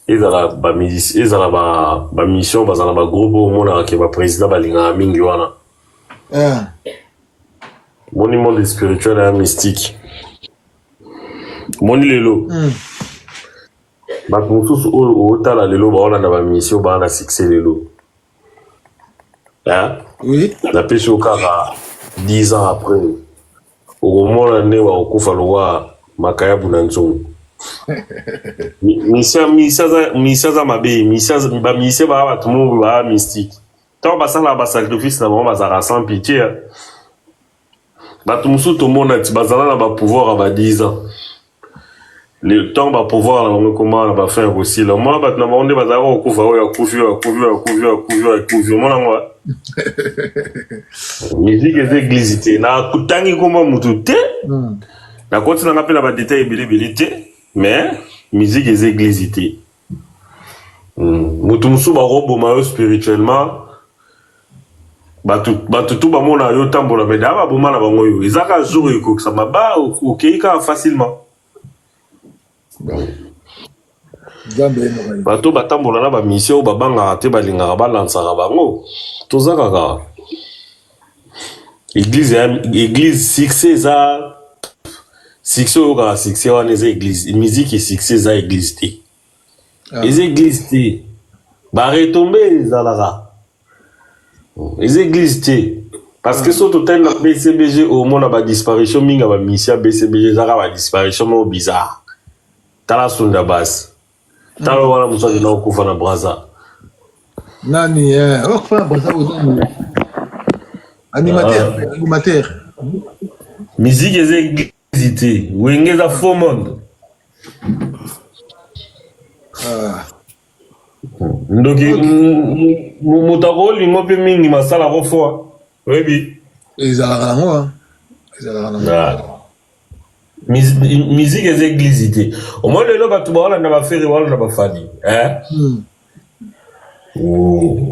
ezala bamusicien, ezala bamission, bazala na bagroupe oyo omonaka ke baprésident balingaka mingi wana. Ah. Omoni monde spirituel ya mystique, omoni lelo bato mosusu oyo otala lelo baolanda bamission baa na succès lelo. Hein? Oui. Napesi yo kaka 10 ans après okomona nde bakokufa lokwa makayabu na nzongo. Misia aza mabe, bamusicien baa bato moko baa mystique. Ntango basalaka basacrifice na bango bazalaka sans pitié. Bato mosusu tomona ti bazala na bapouvoir ya ba 10 ans, ntango bapouvoir na bango ekoma na bafin ya kosila, omona bato na bango nde bazalaka kokufa, oyo akufi, oyo akufi, oyo akufi, oyo akufi, oyo akufi. Omona yango, musique eza église te. Natangi komba motu te, nakoti nanga mpe na badetail ebele ebele te, mais musique eza église te. Motu mosusu bakoboma yo spirituellement, bato bato tu bamona yo tambola, mais daa baboma na bango yo eza kaka jour ekokisama ba okei kaka facilement. Nzambe ye moko ayebi. Bato batambola na bamission oyo babangaka te, balingaka balansaka bango. Toza kaka église ya église, succès eza succès oyo kaka succès wana eza église, musique e succès eza église te. Ah. Eza église te, baretombées ezalaka, eza église te, parce que so totali na BCBG omona badisparition mingi ya bamusicien ya BCBG ezaka badisparition moko bizarre. Tala Sunda Basi, tala wana mosu akenda kokufa na Braza. Nani okufa na Braza oyo nani? Animateur, animateur. Musique eza église te, Wenge eza faux monde. Ah. Ndoki moto akolingo mpe mingi masala kofoa oyebi. Ezalaka nango ah. Ezalaka nango. Ah. Musique eza église te. Omoni lelo bato baolanda baFerre, baolanda baFally.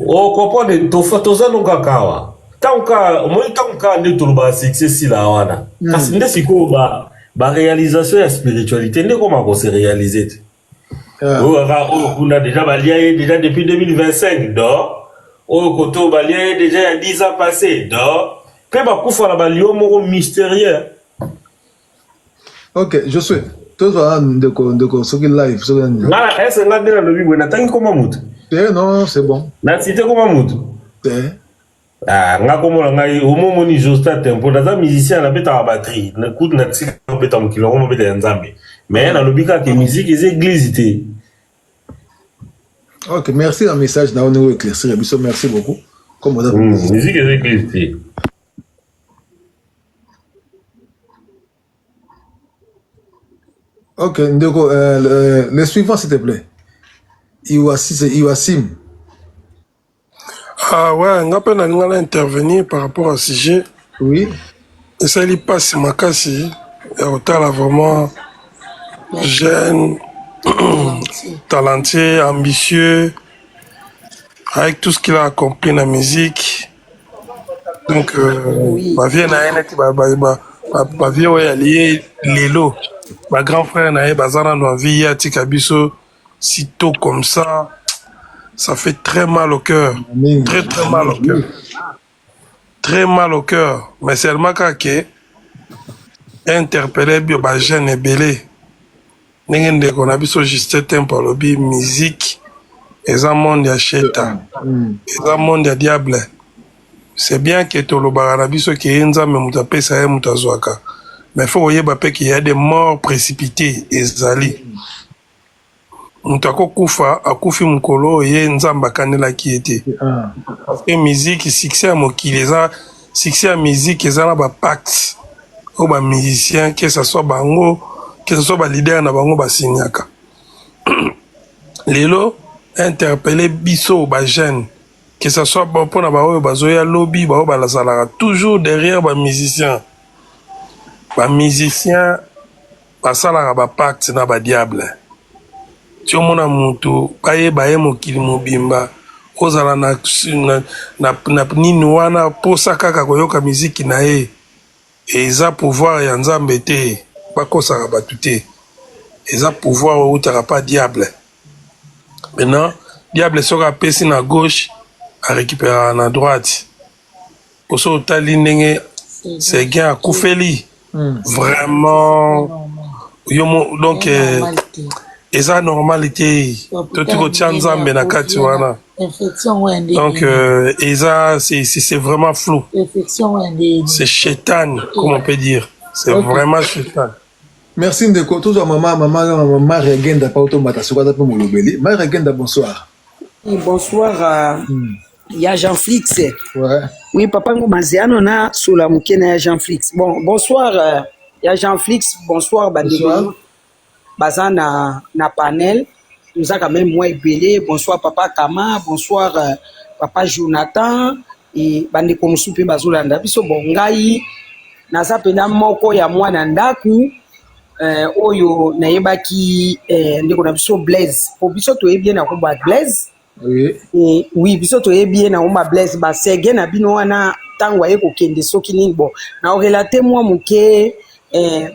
Ocomprendre, toza no kaka awa. Ntango kaka omoni ntango kaka nde tolobaka succès esila wana kasi nde sikoyo ba ba réalisation ya spiritualité nde ekoma ko se réaliser te. Oyo kaka oyo kuna déjà balia ye déjà depuis 2025 do oyo kote oyo balia ye déjà ya 10 ans passé do mpe bakufa na balio moko mystérieux. Ok, je suis. Tozwa ndeko ndeko soki live soki nani. Nga ese nga nde nalobi boye natangi koma mutu. Te non, c'est bon. Na cité koma mutu. Te. Ah, nga komona ngai omomoni Josta Tempo naza musicien nabetaka batterie kutu natika kobeta mokili yango mobeta ya Nzambe mais nalobi kaka ke musique eza église te. Ok, merci na message na yo éclaircir biso, merci beaucoup. Comme oza Musique eza église te. Ok, ndeko, le suivant s'il te plaît. Iwasi, c'est Iwasim. Ah ouais, nga pe nalinga na intervenir par rapport à sujet. Oui. Esali pasi makasi ya kotala vraiment jeune, talentueux, ambitieux, avec tout ce qu'il a accompli na musique. Donc, Oui. ba vieux na ye neti ba, ba, ba, ba, ba vieux oyo alie lelo, ba grand frère na ye baza nanu en vie, ye atika biso si tôt comme ça, ça fait très mal au cœur. Très très mal au cœur. Très mal au cœur. Mais seulement kaka ke interpellé bio ba jeune ebele. Ndenge ndeko na biso Justin Tempo alobi musique eza monde ya sheta. Eza monde ya diable. C'est bien que tolobaka na biso ke ye Nzambe moto apesa ye moto azwaka. Mais faut koyeba pe ke ya des morts précipitées ezali. Moto akokufa akufi mokolo oyo ye Nzambe akanelaki ye te. Parce que musique succès ya mokili eza succès ya musique eza na ba pacte oyo ba musiciens que ça soit bango que ça soit ba leader na bango basignaka. Lelo interpeller biso ba jeunes que ça soit bon mpona baoyo bazoya lobi baoyo bazalaka toujours derrière ba musiciens. Ba musiciens basalaka ba pacte na ba diable ti omona mutu bayeba ye mokili mobimba ozala na, na, na, na nini wana posa kaka koyoka miziki na ye eza pouvoir ya nzambe te bakosaka bato te eza pouvoir oyo eutaka pa diable maintenant diable soki apesi na gauche arecuperaka na droite poso otali ndenge Seguin akufeli vraiment yo mo donc eza normal te toti kotia nzambe na kati wana donc eza c'est vraiment flou c'est chétan comme on peut dire c'est vraiment chétan. Merci ndeko tozwa mama mama mama Maria Genda pa otomata soki aza mpe molobeli Maria Genda bonsoir. Oui, bonsoir ya Jean Flix. Ouais. Oui, papa Ngoma Ziano na sula moke na ya Jean Flix. Bon, bonsoir ya Jean Flix, bonsoir bandeko. Bonsoir. Baza na na panel. Toza quand même moi ebele. Bonsoir papa Kama, bonsoir papa Jonathan et bandeko mosusu mpe bazolanda biso. Bon, ngai naza mpenza moko ya mwana ndaku oyo nayebaki ndeko na biso Blaise. Po biso toyebi ye na kombo ya Blaise. Oui. Oui, biso toyebi ye na kombo ya Blaise. Basege na bino wana ntango aye kokende soki nini bon na orelate mwa moke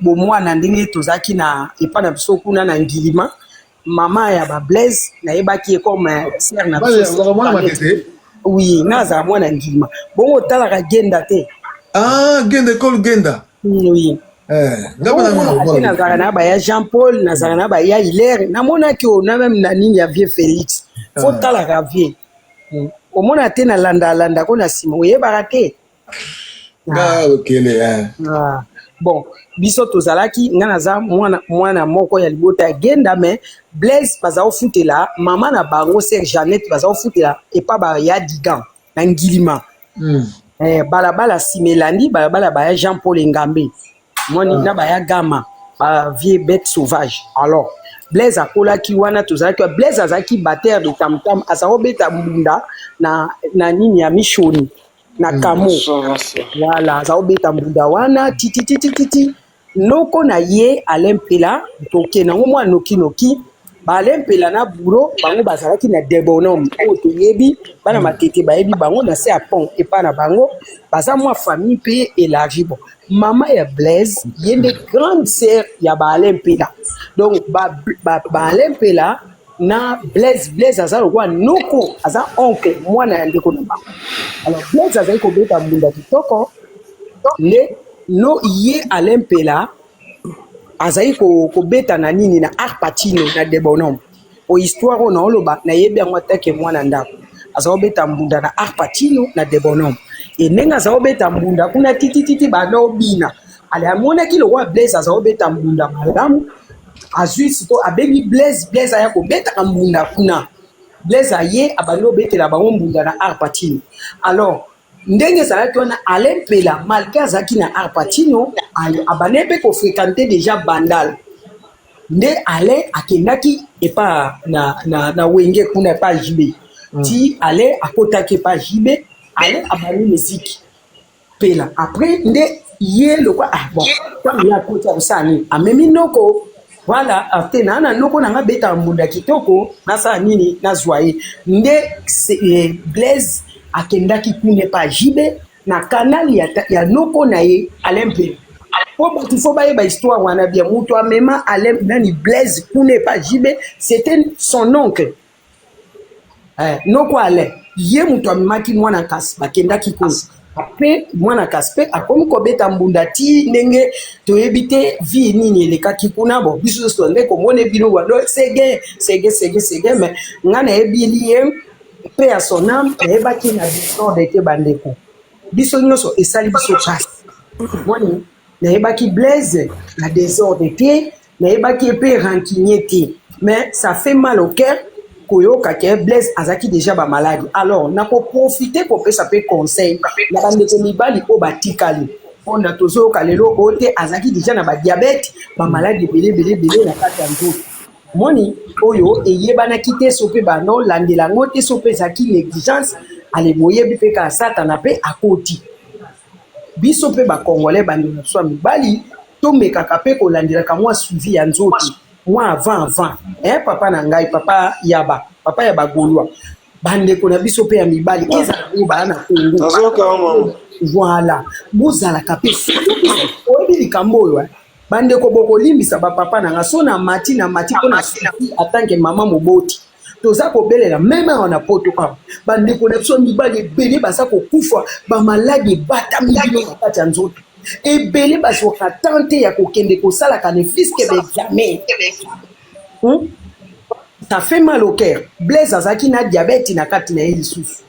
bomwana ndenge tozalaki na epa na biso kuna na Ngilima mama ya ba Blaise nayebaki ye comme sœur na biso. Mwana matete. Oui, nazala mwana Ngilima. Bongo otalaka Genda te. Ah, Genda école Genda. Oui. Nga bana mwana Te nazalaka na baya Jean Paul, nazalaka na baya Hilaire, namonaki oyo na meme na nini ya vieux Félix. Faut talaka vieux. Omona te nalanda landa ko na nsima oyebaka te. Nga okele eh. Ah. Bon, biso tozalaki nga naza mwana mwana moko ya libota ya Genda mais Blaise baza kofutela mama na bango sœur Jeannette baza kofutela epa ba ya Digan na Ngilima. Balabala nsima elandi balabala baya Jean Paul Engambe moni na baya Gama ba vieux bête sauvage. Alors Blaise akolaki wana tozalaki Blaise azalaki batteur de tam tam aza kobeta mbunda na na nini ya Mishoni na Kamo. Voilà, aza kobeta mbunda wana titi titi titi noko na ye Alain Mpela tokende yango mwa noki noki. Ba Alain Mpela na Bouro bango bazalaki na Debonhomme oyo toyebi bana Matete bayebi bango na se ya pont epa na bango baza mwa famille mpe elargie bon mama ya Blaise ye nde grande sœur ya ba Alain Mpela donc ba, ba, ba Alain Mpela na Blaise Blaise aza lokola noko aza oncle mwana ya ndeko na bango alors Blaise azali kobeta mbunda kitoko nde no ye Alain Mpela azali kobeta na nini na Art Pacino na Debonhomme po histoire oyo naoloba nayebi yango atake mwana ndako aza kobeta mbunda na Art Pacino na Debonhomme e ndenge aza kobeta mbunda kuna titititi banda obina ale amonaki lokola Blaise aza kobeta mbunda malamu azwi siko abengi Blaise Blaise aya kobetaka mbunda kuna Blaise aye abandi kobetela bango mbunda na Art Pacino alors Ndenge ezalaki wana Alain Mpela malgre azalaki na Art Pacino abandaki mpe ko frequenter dejà Bandal nde Alain akendaki epa na, na, na Wenge kuna epa JB mm. ti Alain akotaki epa JB Alain abandi miziki Mpela après nde ye lokwa ah bon ntango ye akoti akosala nini amemi noko Voilà, ah, te na na noko na nga beta mbunda kitoko nasala nini nazwa ye nde eh, Blaise akendaki kuna epa JB na canal ya, ya noko na ye Alain Mpela po bato fo bayeba histoire wana bien moto amema Alain nani Blaise kuna epa JB c'était son oncle Eh, noko Alain ye moto amemaki mwana kasi bakendaki kuna mpe mwana kasi mpe akomi kobeta mbunda ti ndenge toyebi te vie nini elekaki kuna bon biso nyonso nde komona bino wando sege sege sege sege mais ngai nayebili ye mpe ya son âme nayebaki na desordre te bandeko biso nyonso esali biso pasi moni nayebaki Blaise na desordre te nayebaki ye mpe rancunier te mais ça fait mal au cœur koyoka ke Blaise azalaki déjà bamaladi alors nakoprofite kopesa mpe conseil na bandeko mibali oyo batikali mpona tozoyoka lelo oyo te azalaki déjà na badiabete bamaladi ebele ebele ebele na kati ya nzoto moni oyo eyebanaki te so mpe banolandela yango te so mpe ezalaki négligence ale boyebi mpe kaka satana mpe akoti Biso pe ba congolais ba ndeko na biso ya mibali tomekaka pe kolandelaka mwa suivi ya nzoto mwa avant avant eh papa na ngai papa yaba papa ya ba gaulois ba ndeko na biso pe ya mibali ezala oyo baya na Congo Nazoyoka yo mama. voilà bozalaka pe surtout biso oyebi likambo oyo eh? bandeko bokolimbisa ba papa na nga so na mati na mati mpo na suivi en tant que mama moboti toza kobelela meme awa na poto awa bandeko na biso mibali ebele baza kokufa bamaladi ebatami bino na kati ya nzoto ebele bazwaka temps te ya kokende kosalaka ne fiske baexamen hmm? ça fait mal au cœur blaise azalaki na diabète na kati na ye lisusu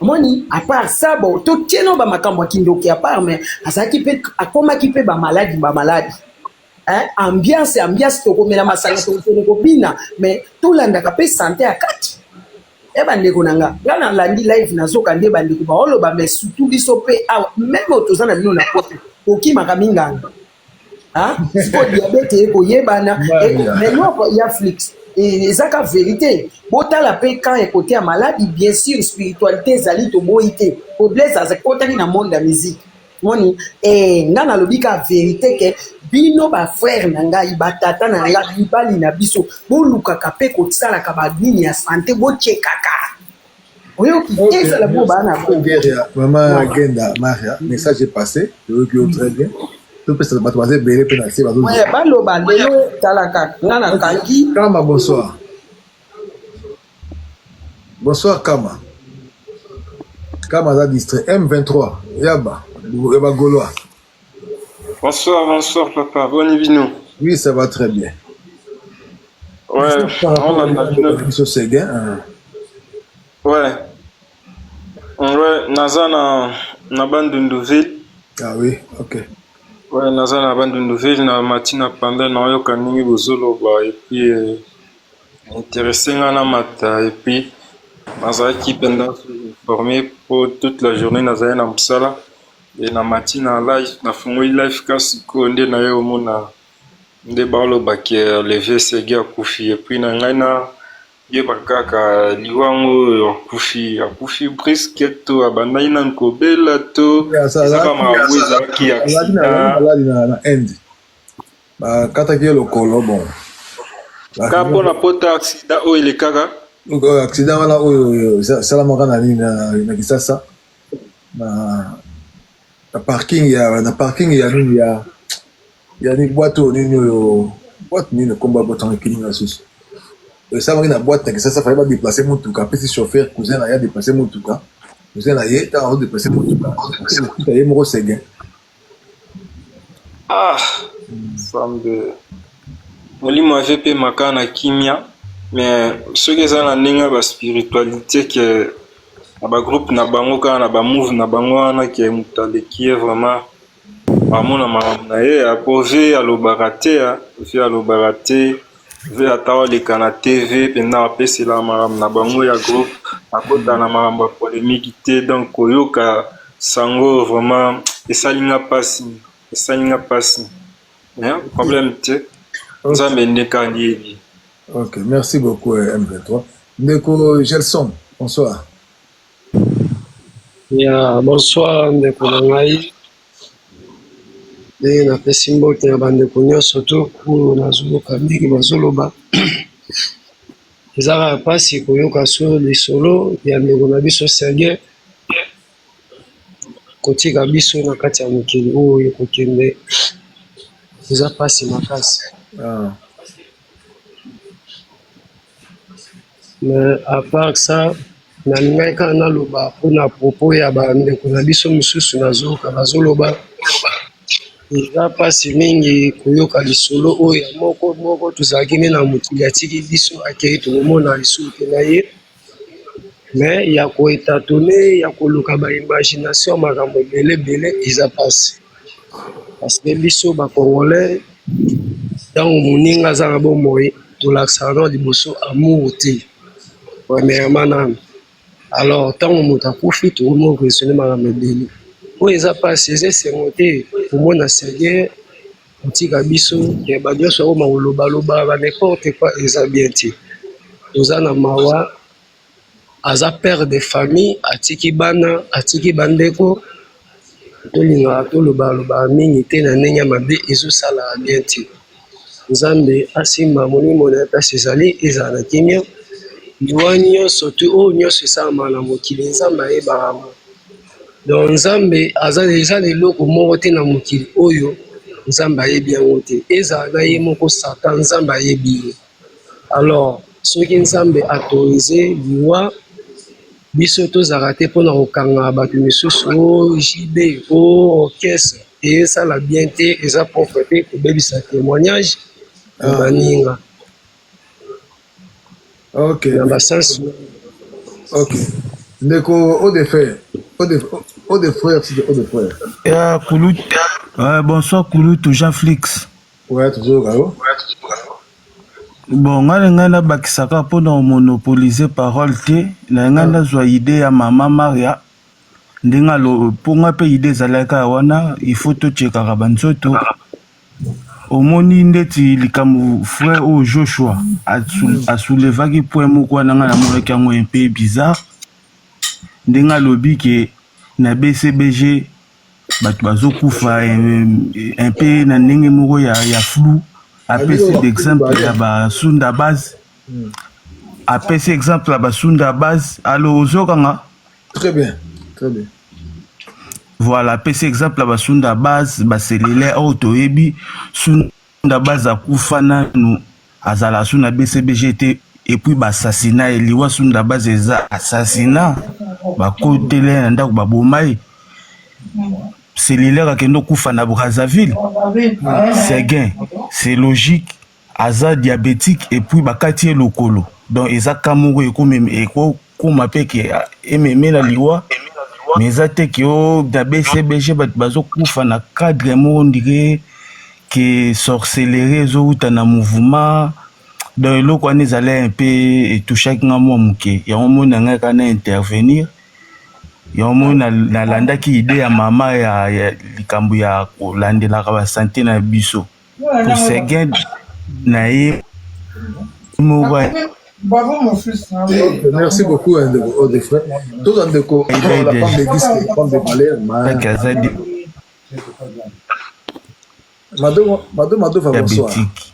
omoni à part ça bon totie no bamakambo ya kindoki à part mais azalaki mpe akomaki mpe bamaladi bamaladi Hein, ambiance ambiance tokomela masanga tokokende kobina mais tolandaka mpe sante ya kati e bandeko na nga nga nalandi live nazoka nde bandeko baoloba mais surtout biso mpe awa meme oyo toza na bino na poto kokimaka minganga sikoyo diabete ekoyebana mais noko ya flix eza ka verité botala mpe quand ekote ya maladi bien sûr spiritualité ezali toboyi te po blaise akotaki na monde ya musique Moni eh nga nalobi ka verite ke bino ba frère na ngai ba tata na ngai mibali na biso bolukaka pe kosalaka ba nini ya sante bochekaka oyoki okay, ezala bo baa na kongo mama Genda Maria message est passé toyoki yo très bien topesa bato baza ebele mpe na se bazo baloba lelo talaka nga nakangi kama bonsoir Bonsoir Kama. Kama aza distrait. M23 yaba ya ba Gaulois. Bonsoir, bonsoir papa. Bonne bino. Oui, ça va très bien. Ouais, on a bino. Biso Seguin. Hein. Ouais. Ouais, naza na na Bandundu ville. Ah oui, OK. Ouais, naza na Bandundu ville na matina pendant na yoka ndenge bozoloba et puis euh, Interesse nga na mata et puis nazalaki mpenza informe po toute la journée nazali na mosala et na mati na live nafungoli live ka sikoyo nde naye omona nde baloba ke le vieux Seguin akufi et puis na ngai na yeba kaka liwa yango oyo akufi akufi brusque to abandaki nanu kobela to eza ba makambo ezalaki accident. Na Inde bakataki ye lokolo bon. Kaka mpona pota accident oyo elekaka. Accident wana oyo esalamaka na nini na Kisasa na na parking ya na parking ya nini ya ya nini boîte oyo nini oyo boîte nini kombo ya boîte yango ekimi nga susu esalamaki na boîte na Kisasa fallait ba déplacer motuka apesi chauffeur cousin na ye adeplace motuka cousin na ye ntango azo déplacer motuka okuta ye moko seguin Ah, Nzambe. Molimo ave pe maka na kimia, mais soki eza na ndenge ya ba spiritualité ke na ba groupe na bango kaka na ba move na bango wana ke moto aleki ye vraiment amona makambo na ye po ve alobaka te ve alobaka te ve ata oleka na TV mpenza apesela makambo na bango ya groupe akota na makambo ya polemique te donc koyoka sango vraiment esali nga pasi esali nga pasi mais problème te nzambe nde kaka yebi. Ok, merci beaucoup M23. Ndeko Gelson, bonsoir. Ya bonsoir ndeko na ngai ndenge napesi mbote na bandeko nyonso to oyo nazoyoka mingi bazoloba eza kaka mpasi koyoka so lisolo ya ndeko na biso Serge kotika biso na kati ya mokili oyo kokende eza mpasi makasi. Ah. Mais à part ça, nalingaki kaka naloba mpona propos ya bandeko na biso mosusu nazoyoka bazoloba eza mpasi mingi koyoka lisolo oyo ya moko moko tozalaki nde na mokili atiki biso akei tokomona lisusu te na ye mais ya koetatone ya koluka ba imagination makambo ebele ebele eza mpasi parce que biso ba congolais ntango moninga aza na bomoi tolakisaka nano liboso amour te premièrement nano alors ntango moto akufi tokomi koraisonne makambo ebele oyo eza mpasi eza esengo te komona seigneur kotika biso ya bato nyonso akoma kolobaloba ba n'importe quoi eza bien te toza na mawa aza père de famille atiki bana atiki bandeko tolingaka tolobalobaka mingi te na ndenge ya mabe ezosala bien te nzambe asimba molimo na ye place ezali ezala na kimia liwa nyonso te oyo nyonso esalamaka na mokili nzambe ayebaka yango donc nzambe aza eza na eloko moko te na mokili oyo nzambe ayebi yango te ezala na ye moko satan nzambe ayebi ye alors soki nzambe autorise liwa biso tozalaka te mpona kokanga bato misusu o jb o orchestre esala bien te eza propre te kobebisa témoignage ya baninga Ok. na basense Ok. Ndeko Odefer, Odefer, c'est Odefer. Ya Kulutu. Ouais, bonsoir Kulutu Jean Flix. Ouais, toujours yo. Bon, ngai na ngai nabakisaka mpo na monopoliser parole te na ngai nazwa idée ya mama Maria ndenge alo mpo ngai mpe idée ezalaki kaka wana il faut tochekaka banzoto omoni ndeti likambo frère oyo Joshua asoulevaki point moko wana ngai namonaki yango un peu bizarre ndenge alobi ke na BCBG bato bazokufa un peu na ndenge moko ya, ya flou apesi exemple ya basunda base apesi exemple ya basunda base alo ozokanga Très bien, très bien. Voilà, apesi exemple ya basunda base baselele oyo toyebi sunda base akufa nanu azala su na BCBG te et puis baassassinat ye liwa sunda base eza assassinat bakotela ye na ndako baboma ye cellulaire akende okufa na Brazzaville Seguin c'est logique aza diabétique et puis bakati ye lokolo donc eza ka moko ekokoma mpe ke ememe na liwa mais eza te ke o na BCBG bato bazokufa na cadre moko ndire ke sorcellerie ezowuta na mouvement donc eloko wana ezali un peu etouchaki nga mwa moke yango moni na ngai kaka na intervenir yango moni nalandaki idée ya mama ya, ya likambo ya kolandelaka basante na biso po Seguin na ye moko Bravo mon fils. Ok, merci beaucoup ndeko Odefre. Toza ndeko la femme de disque, femme de valeur. Aza Mado Mado Mado bonsoir. diabétique.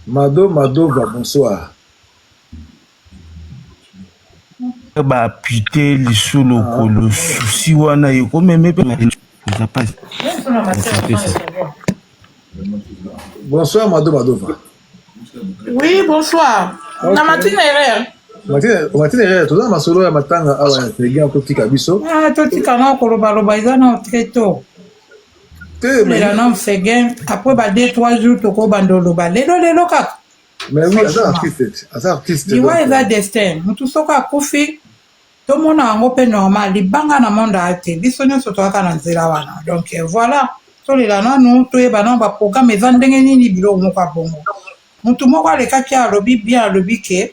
Mado Madova, bonsoir. Ba appuyer lisu lokolo souci wana ekomeme pe eza pasi. Bonsoir Mado Madova. Oui, bonsoir. Okay. Na matina erreur. Matina matina erreur, toza masolo ya matanga awa ya Seguin totika biso. Ah, totika na koloba loba eza na très tôt. Te mais na Seguin après ba 2 3 jours tokobanda oloba lelo lelo kaka. Mais oui, aza artiste, aza artiste. Liwa eza destin. Mutu soki akufi tomona yango mpe normal libanga na monde aya te biso nyonso toyaka na nzela wana donc euh, voilà tolela nanu toyeba nanu baprogramme eza ndenge nini biloko moko ya bongo motu moko alekaki alobi bien alobi ke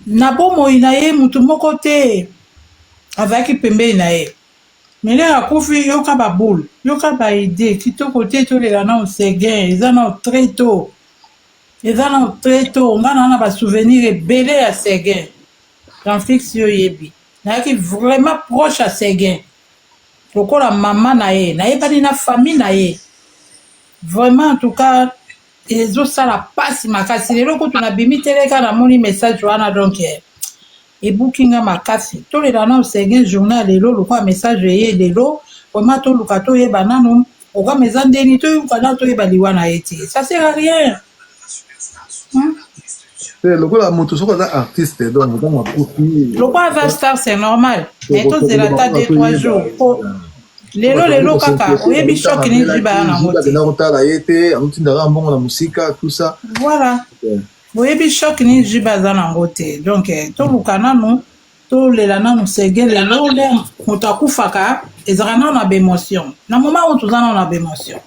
na bomoi na ye motu moko te azalaki pembeni na ye Mele akufi yoka ba boule yoka ba idee kitoko te tolela nao seguin eza nao très tôt eza nao très tôt nga na na ba souvenir ebele ya seguin Jean-Flix yo yebi nayaki vraiment proche ya seguin lokola mama na ye nayebani na famille na ye vraiment en tout cas ezosala pasi makasi lelo kutu nabimi teleka namoni message wana donc eh, Ebuki nga makasi. Tolela nanu Seguin journee ya lelo lokola message eye lelo vraiment toluka toyeba nanu programme eza nde nini toyoka nanu toyeba liwa na ye te ça sert à rien hmm? Te lokola moto soki aza artiste donc ntango akufi lokola aza star c'est normal mais tozela ata 2 3 jours po lelo lelo kaka oyebi choc nini jiba ya nango te akenda kotala ye te amotindaka mbongo na mosika tout ça voilà Boyebi choc nini JB aza nango te donc eh, toluka nanu tolela nanu sege lelo nde moto akufaka ezalaka nanu na baémotion na moment oyo toza nanu na baémotion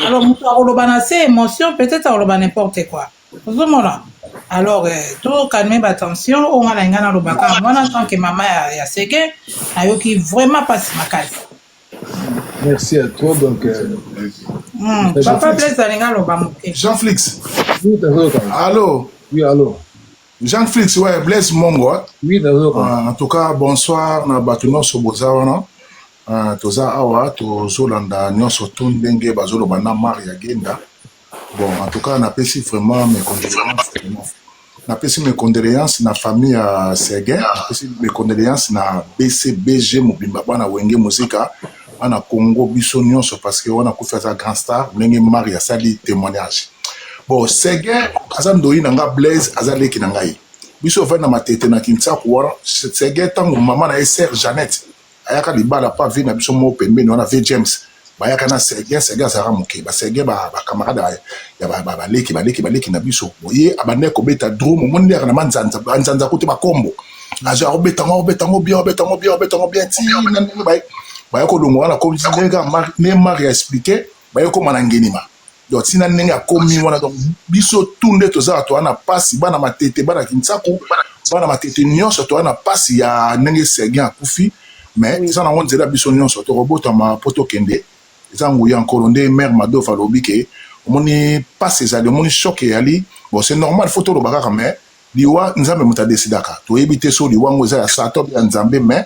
alors moto akoloba na se émotion peut-être akoloba n'importe quoi ozomona alors eh, tokalme batension oyo ngai na ngai nalobaka yango wana tant que mama ya, ya sege nayoki vraiment mpasi makasi Merci à toi. Donc, euh, mm, papa Blaise alinga aloba moke. Jean Flix. Oui, allô. Oui, allô. Jean Flix, ouais, Blaise Mongo. Hein. Oui, d'accord. Euh, en tout cas, bonsoir na bato nyonso boza wana. Euh, toza awa tozolanda nyonso tu ndenge bazoloba na Maria Genda. Bon, en tout cas, napesi vraiment mes condoléances. Napesi mes condoléances na famille ya Seguin, napesi mes condoléances na BCBG mobimba bana Wenge Musica, bana Congo biso nyonso parce que wana kufi aza grand star ndenge Marie asali témoignage. Bon, Seguin aza ndoyi na nga Blaise aza leki na ngai. Biso ovandi na Matete na Kinsaku wana, Seguin tango mama na ye sœur Jeannette ayaka libala pa vie na biso moko pembeni wana vie James bayaka na Seguin Seguin azalaka moke ba Seguin ba, ba camarade ya ba, ba, baleki baleki baleki na biso ye abandaki kobeta drum omoni nde na manzanza banzanza kote bakombo azwa akobeta ngo akobeta ngo bien akobeta ngo bien akobeta ngo bien ti na ndenge baye baye kolongwa wana komi ndenge ndenge Marie a expliqué baye koma na ngenima donc ntina ndenge akomi wana donc biso tu nde tozala toza na mpasi bana matete bana kinsaku bana matete nyonso toza na mpasi ya ndenge seguin akufi mais eza nango nzela biso nyonso tokobotama mpo tokende eza nguya nkolo nde mare madof alobi ke omoni mpasi ezali omoni choc eyali bon c'est normal faut toloba kaka mais liwa nzambe moto adesidaka toyebi te so liwa yango eza ya satan ya nzambe mais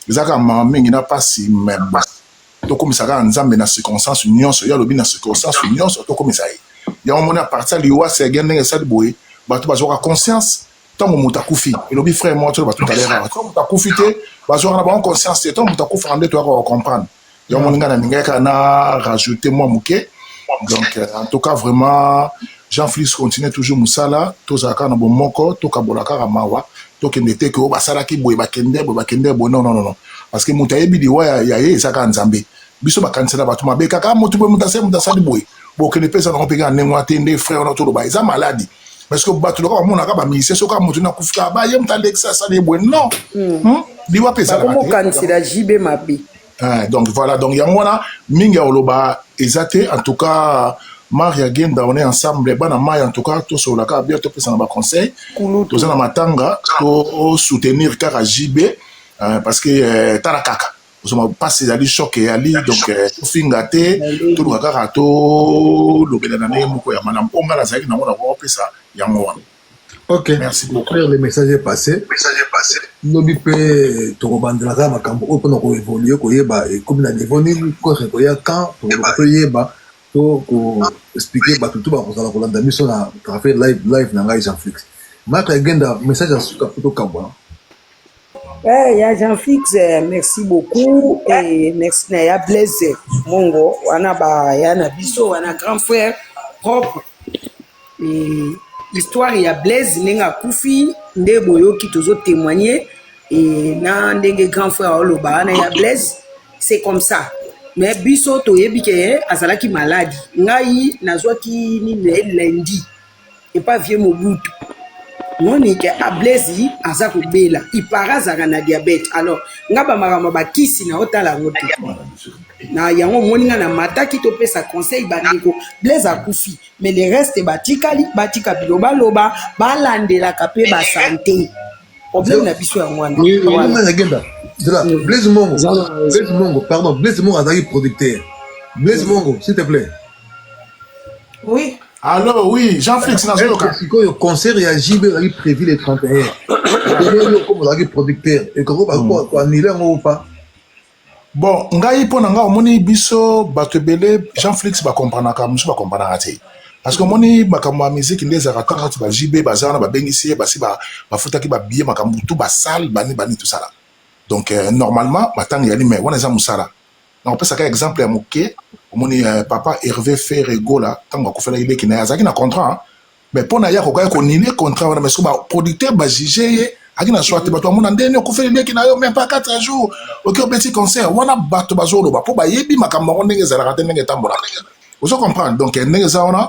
eza kaka mawa mingi na mpasi mais bon tokomisa kaka nzambe na circonstance nyonso ye alobi na circonstance nyonso tokomisa ye yango moni apartir ya liwa sege ndenge esali boye bato bazwaka conscience ntango moto akufi elobi frère moko toloba tout à l'heure awa ntango moto akufi te bazwaka na bango conscience te ntango moto akufaka nde toyaka kocomprendre yango moni ngai nalingaki kaka na rajouter mwa moke donc euh, en tout cas vraiment jean félix continue toujours mosala tozala kaka na bomoko tokabola kaka mawa tokende te ke oyo basalaki boye bakende boye bakende boye non non non parce que moto ayebi liwa ya, ya ye eza kaka nzambe biso bakanisela bato mabe kaka ah, moto boye moto asali moto asali boye bokende mpe eza nango mpe kaka ndenge wana te nde frère wana toloba eza maladi parce que bato loka bamonaka bamusicien soki moto nakufi kaka baye moto alekisa asali ye boye non hmm. Hmm? liwa mpe ezalaka te bakomokanisela jb mabe Eh, donc voilà donc yango wana mingi ya koloba eza te en tout cas Maria Genda on est ensemble bana mai en tout cas tosolola kaka bien topesana ba conseil toza na matanga to soutenir kaka JB euh, parce que euh, tala kaka ozoma mpasi ezali choc eyali donc euh, tofinga te toluka kaka tolobela na ndenge moko ya malamu mpo ngai nazalaki nango nakopesa yango wana Ok, merci beaucoup. Frère, le message est passé. Message est passé. Lobi pe tokobandela kaka makambo oyo mpona koevolue koyeba ekomi na niveau nini kore ekoya quand tokoluka toyeba To ko expliquer bato tout bakozala kolanda biso na travers live live na ngai Jean Flix. Marc Agenda message ya suka po tokabwana. Eh, ya Jean Fix, eh, merci beaucoup et merci na ya Blaise Mongo wana ba ya na biso wana grand frère propre et histoire ya Blaise ndenge akufi nde boyoki tozo témoigner et na ndenge grand frère oloba wana ya Blaise c'est comme ça mais biso toyebi ke azalaki maladi ngai nazwaki nini na ye lundi epa vieux Mobutu moni ke a Blaise aza kobela ipara azalaka na diabète alors nga ba makambo ba kisi na otala yango te na yango omoni nga na mataki topesa conseil bandeko Blaise akufi mais le reste batikali batika bilobaloba balandelaka mpe ba sante problème na biso yango wana Oui, oui, oui, Agenda. Zela, Blaise Mongo. Blaise Mongo, pardon, Blaise Mongo azalaki producteur. Blaise Mongo, s'il te plaît. Oui. Allo, oui, Jean-Flix nazoyoka. Sikoyo concert ya JB ezalaki prévu le 31. Lelo yo comme ozalaki producteur, ekoki ko annuler yango ou pas? Bon, ngai mpo na ngai omoni biso bato ebele Jean-Flix bakompranaka mosusu bakompranaka te. Parce que omoni makambo ya musique nde ezalaka kaka ti ba JB baza wana babengisi ye basi bafutaki ba billet makambo tout ba salle bani bani tout ça là. Donc euh, normalement matanga eyali mais wana eza mosala. Nakopesaka exemple ya moke omoni euh, papa Hervé Ferre Gola ntango akufelaki leki na ye azalaki na contrat hein. Mais mpo na ye akokaki konile contrat wana mais soki ba producteur ba juge ye aki na choix te bato bamona ndeni okufeli leki na yo même pas 4 jours oki obeti concert wana bato bazoloba mpo bayebi makambo yango ndenge ezalaka te ndenge etambolaka ozo comprendre donc ndenge eza wana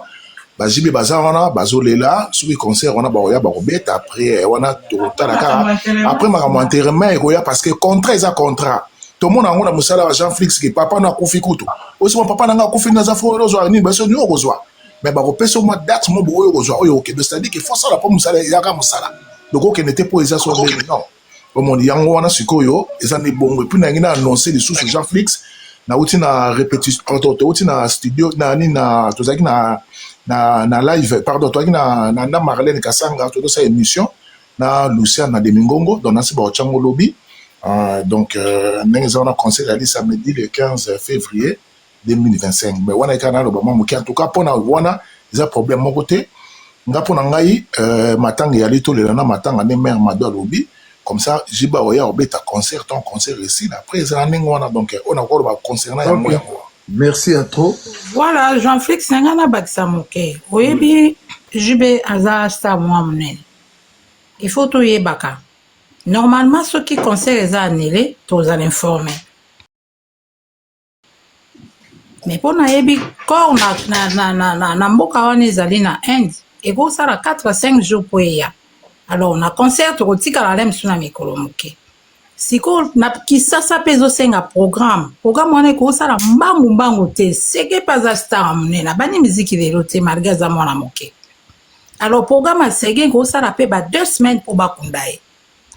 bajibe baza wana bazolela soki concert wana bakoya bakobeta après eh, wana tokotala kaka après makambo enterrement ekoya parce que contrat eza contrat tomona yango na mosala ya jean flix ke papa no akufi kutu osima papa na ngai akufi naza fo ozwa nini baso nini okozwa mais bakopesa mwa date mo boye okozwa oyo okende c'est-à-dire que faut sala mpo mosala eyaka mosala donc okende te mpo eza so ndenge non omoni yango wana sikoyo eza nde bongo epuis nayangi na annonce lisusu jean flix nauti na répétition pardon touti na studio na nini na tozalaki na na, na live pardon tozalaki na, na, na marlène kasanga tozosala émission na lucia na demingongo donc nasi baotyango lobi uh, donc euh, ndenge eza wana concert ezali samedi le 15 février 2025 mais wana ekaka naloba mwa moke en tout cas mpona wana eza problème moko te nga mpo na ngai euh, matanga eyali tolela na matanga nde mare mado alobi comme ça jiba oya obeta concert ton concert esila après ezala ndenge wana donc oyo nakoloba concernant yango okay. yango merci à trop voilà jean flix na ngai nabakisa moke oyebi jube aza star mwa monene il faut toyebaka normalement soki concert eza annulé tozala informe Mais mpo nayebi corps na, na, na, na, na, na mboka wana ezali na Inde ekosala 4 à 5 jours mpo eya alors na concert tokotikala le mosusu na mikolo moke sikoyo na kisasa mpe ezosenga programme programme wana ekosala mbangu mbangu te seke mpe aza star ya monene abandi miziki lelo te malgre aza mwana moke alors programme ya sege ekosala mpe ba deux semaines mpo bakunda ye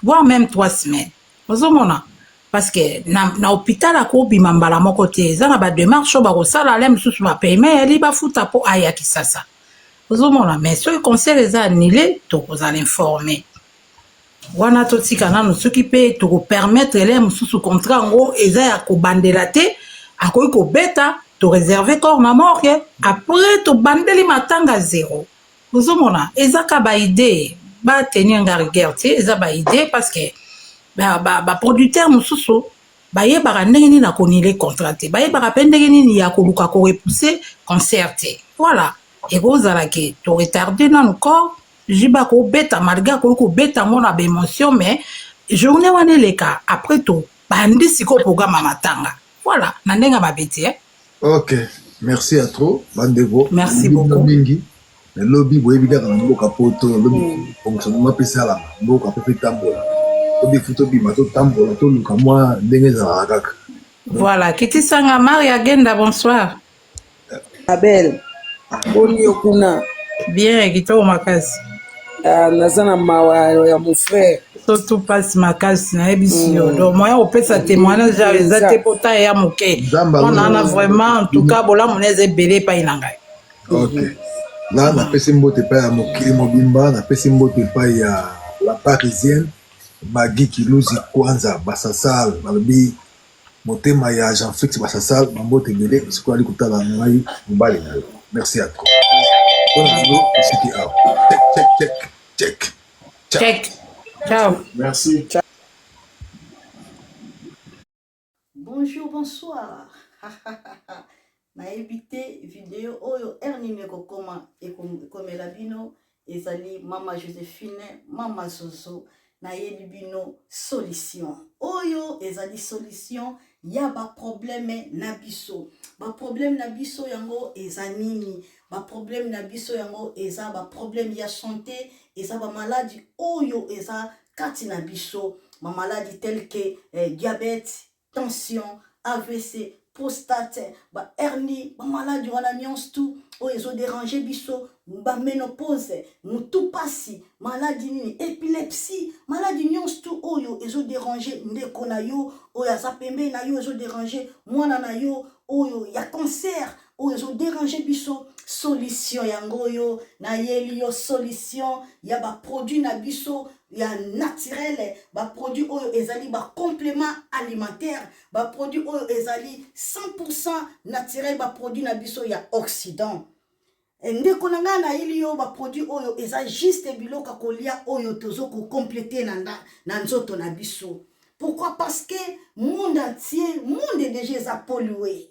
voire même trois semaines ozomona parce que na, na hôpital akobima mbala moko te eza na bademarche oyo bakosala ale mosusu bapayema yali bafuta mpo aya kisasa ozomona mais soki concert eza annulé tokozala informe wana totika nano soki mpe tokopermettre ele mosusu contrat yango eza ya kobandela te akoki kobeta toreserve corps na morgue après tobandeli matanga zero Ozomona eza ka ba idee ba tenir nga rigueur te eza ba idee parce que ba, ba, ba producteur mosusu bayebaka ndenge nini ya konile contrat te bayebaka mpe ndenge nini ya koluka korepousser concert te voilà ekozala ke toretarde nanu corps jiba akobeta malgré akoki kobeta yango na baémotion mais journée wana eleka après tobandi sikoyo programme ya matanga voilà na ndenge ya mabe te eh? Ok, merci à trop bandeko. Merci beaucoup. Mingi. Mais lobi boyebi kaka na mboka poto lobi mm. fonctionnement mpe esalama mboka mpe mpe etambola lobi fu tobima totambola toluka mwa ndenge ezalaka kaka. Voilà, kitisanga Maria Genda, bonsoir. Abel, boni yo kuna? Bien, kitoko makasi. Ah, naza na mawa ya mon frère. Surtout pasi makasi nayebisi yo. Mm. Donc moyen opesa témoignage ya eza te po ta ya moke. Mwana wana vraiment en tout cas bolamu na eza ebele epai na ngai. Ok. Là, napesi mbote epai ya mokili mobimba, napesi mbote epai ya la parisienne Maggie Kiluzi Kwanza Basasal balobi. Motema ya Jean Flix Basasal, bambote ebele, sikoyo ali kotala ngai mobali na yo. Merci à toi. Pona lelo esiki awa. Check check check check. Ciao. Check. Ciao. Merci. Ciao. Bonjour, bonsoir. Nayebi te video oyo heure nini ekokoma ekomela bino ezali mama Josephine, mama Zozo nayeli bino solution. Oyo ezali solution ya ba problème na biso. Ba problème na biso yango eza nini? Ba problème na biso yango eza ba problème ya santé, eza ba maladi oyo eza kati na biso ba maladi tel que eh, diabète, tension, AVC, prostate, ba hernie, ba maladi wana nyonso tout oyo ezo déranger biso, ba ménopause, mutu pasi, maladi nini, epilepsie, maladi nyonso tout oyo ezo déranger ndeko na yo oyo aza pembeni na yo, ezo déranger mwana na yo oyo ya cancer oyo ezo déranger biso solution yango oyo nayeli yo solution ya ba produit na biso ya naturel ba produit oyo ezali ba complément alimentaire ba produit oyo ezali 100% naturel ba produit na biso ya occident eh, ndeko na ngai nayeli yo baproduit oyo eza juste biloko ya kolia oyo tozo kocomplete na, na nzoto na biso pourquoi parce que monde entier monde deja eza pollue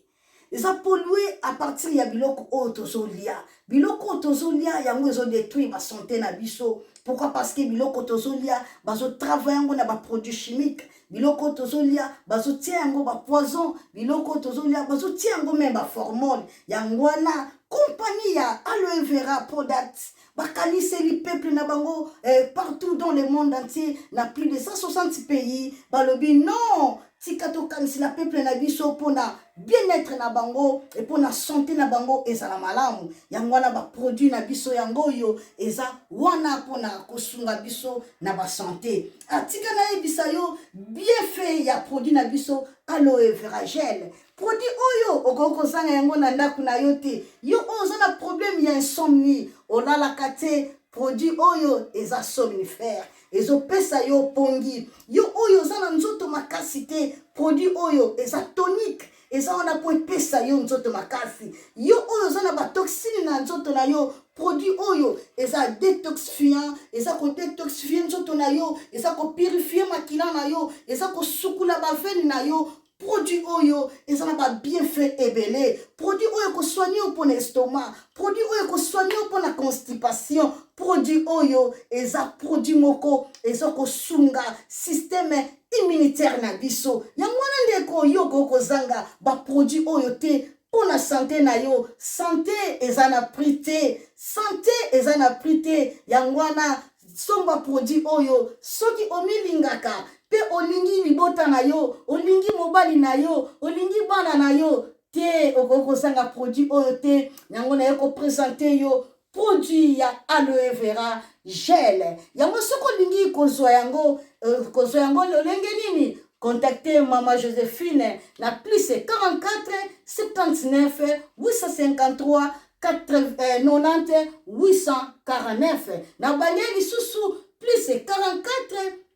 eza pollue à partir ya biloko oyo tozolia biloko oyo tozolia yango ezodetruire basante na biso pourquoi parce que biloko tozolia bazotravaille yango na baproduit chimique biloko oyo tozolia bazotia yango bapoison biloko oyo tozolia bazotia yango meme baformole yango wana kompani ya aloe vera product bakaniseli peuple na bango eh, partout dans le monde entier na plus de 160 pays balobi non tika tokanisela peuple na biso mpona bien-être na bango e mpona sante na bango ezala malamu yango wana baproduit na biso yango oyo eza wana mpona kosunga biso na basante atika ah, nayebisa yo bienfait ya produit na biso aloe vera gel Produit oyo okoki kozanga yango na ndako na yo te. Yo oyo oza na problème ya insomnie, olalaka te, produit oyo eza somnifère, ezopesa yo pongi. Yo oyo oza na nzoto makasi te, produit oyo eza tonique, eza wana mpo epesa yo nzoto makasi. Yo oyo oza na batoxine na nzoto na yo, produit oyo eza detoxifiant, eza kodetoxifie nzoto na yo, eza kopurifie makila na yo, eza kosukula bavene na yo. Produit oyo eza na ba bienfait ebele. Produit oyo ekosoigne yo mpona estomac, produit oyo ekosoigne yo mpona constipation. Produit oyo eza produit moko eza kosunga système immunitaire na biso. Yango wana ndeko, yo okoki kozanga ba produit oyo te mpo na sante na yo. Sante eza na prix te, sante eza na prix te. Yango wana somba produit oyo soki omilingaka mpe olingi libota na yo, olingi mobali na yo, olingi bana na yo te, okoki kozanga produit oyo te. Yango naye kopresente yo produit ya aloe vera gel. Yango soki olingi kozwa yango, euh, kozwa yango lolenge nini? Contactez Mama Josephine na plus 44 79 853 90 849. Na bande lisusu plus 44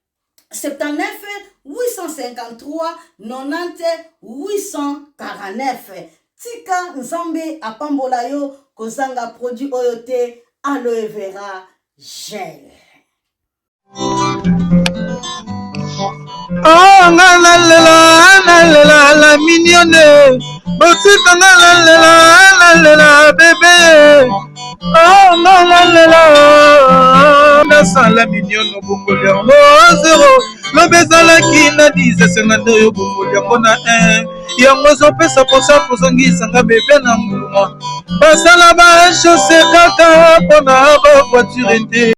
79 853 90 849. Tika Nzambe apambola yo kozanga produit oyo te aloe vera gel. Oh, nga nalela nalela la mignonne botika nga nalela nalela bebe oh nga nalela nasala mignonne obongoli yango zero lobi ezalaki na 10 esenga nde oyo obongoli yango na 1 yango ezopesa mposa kozongisa nga bebe na nguluma basala ba chose kaka mpona ba voiture te.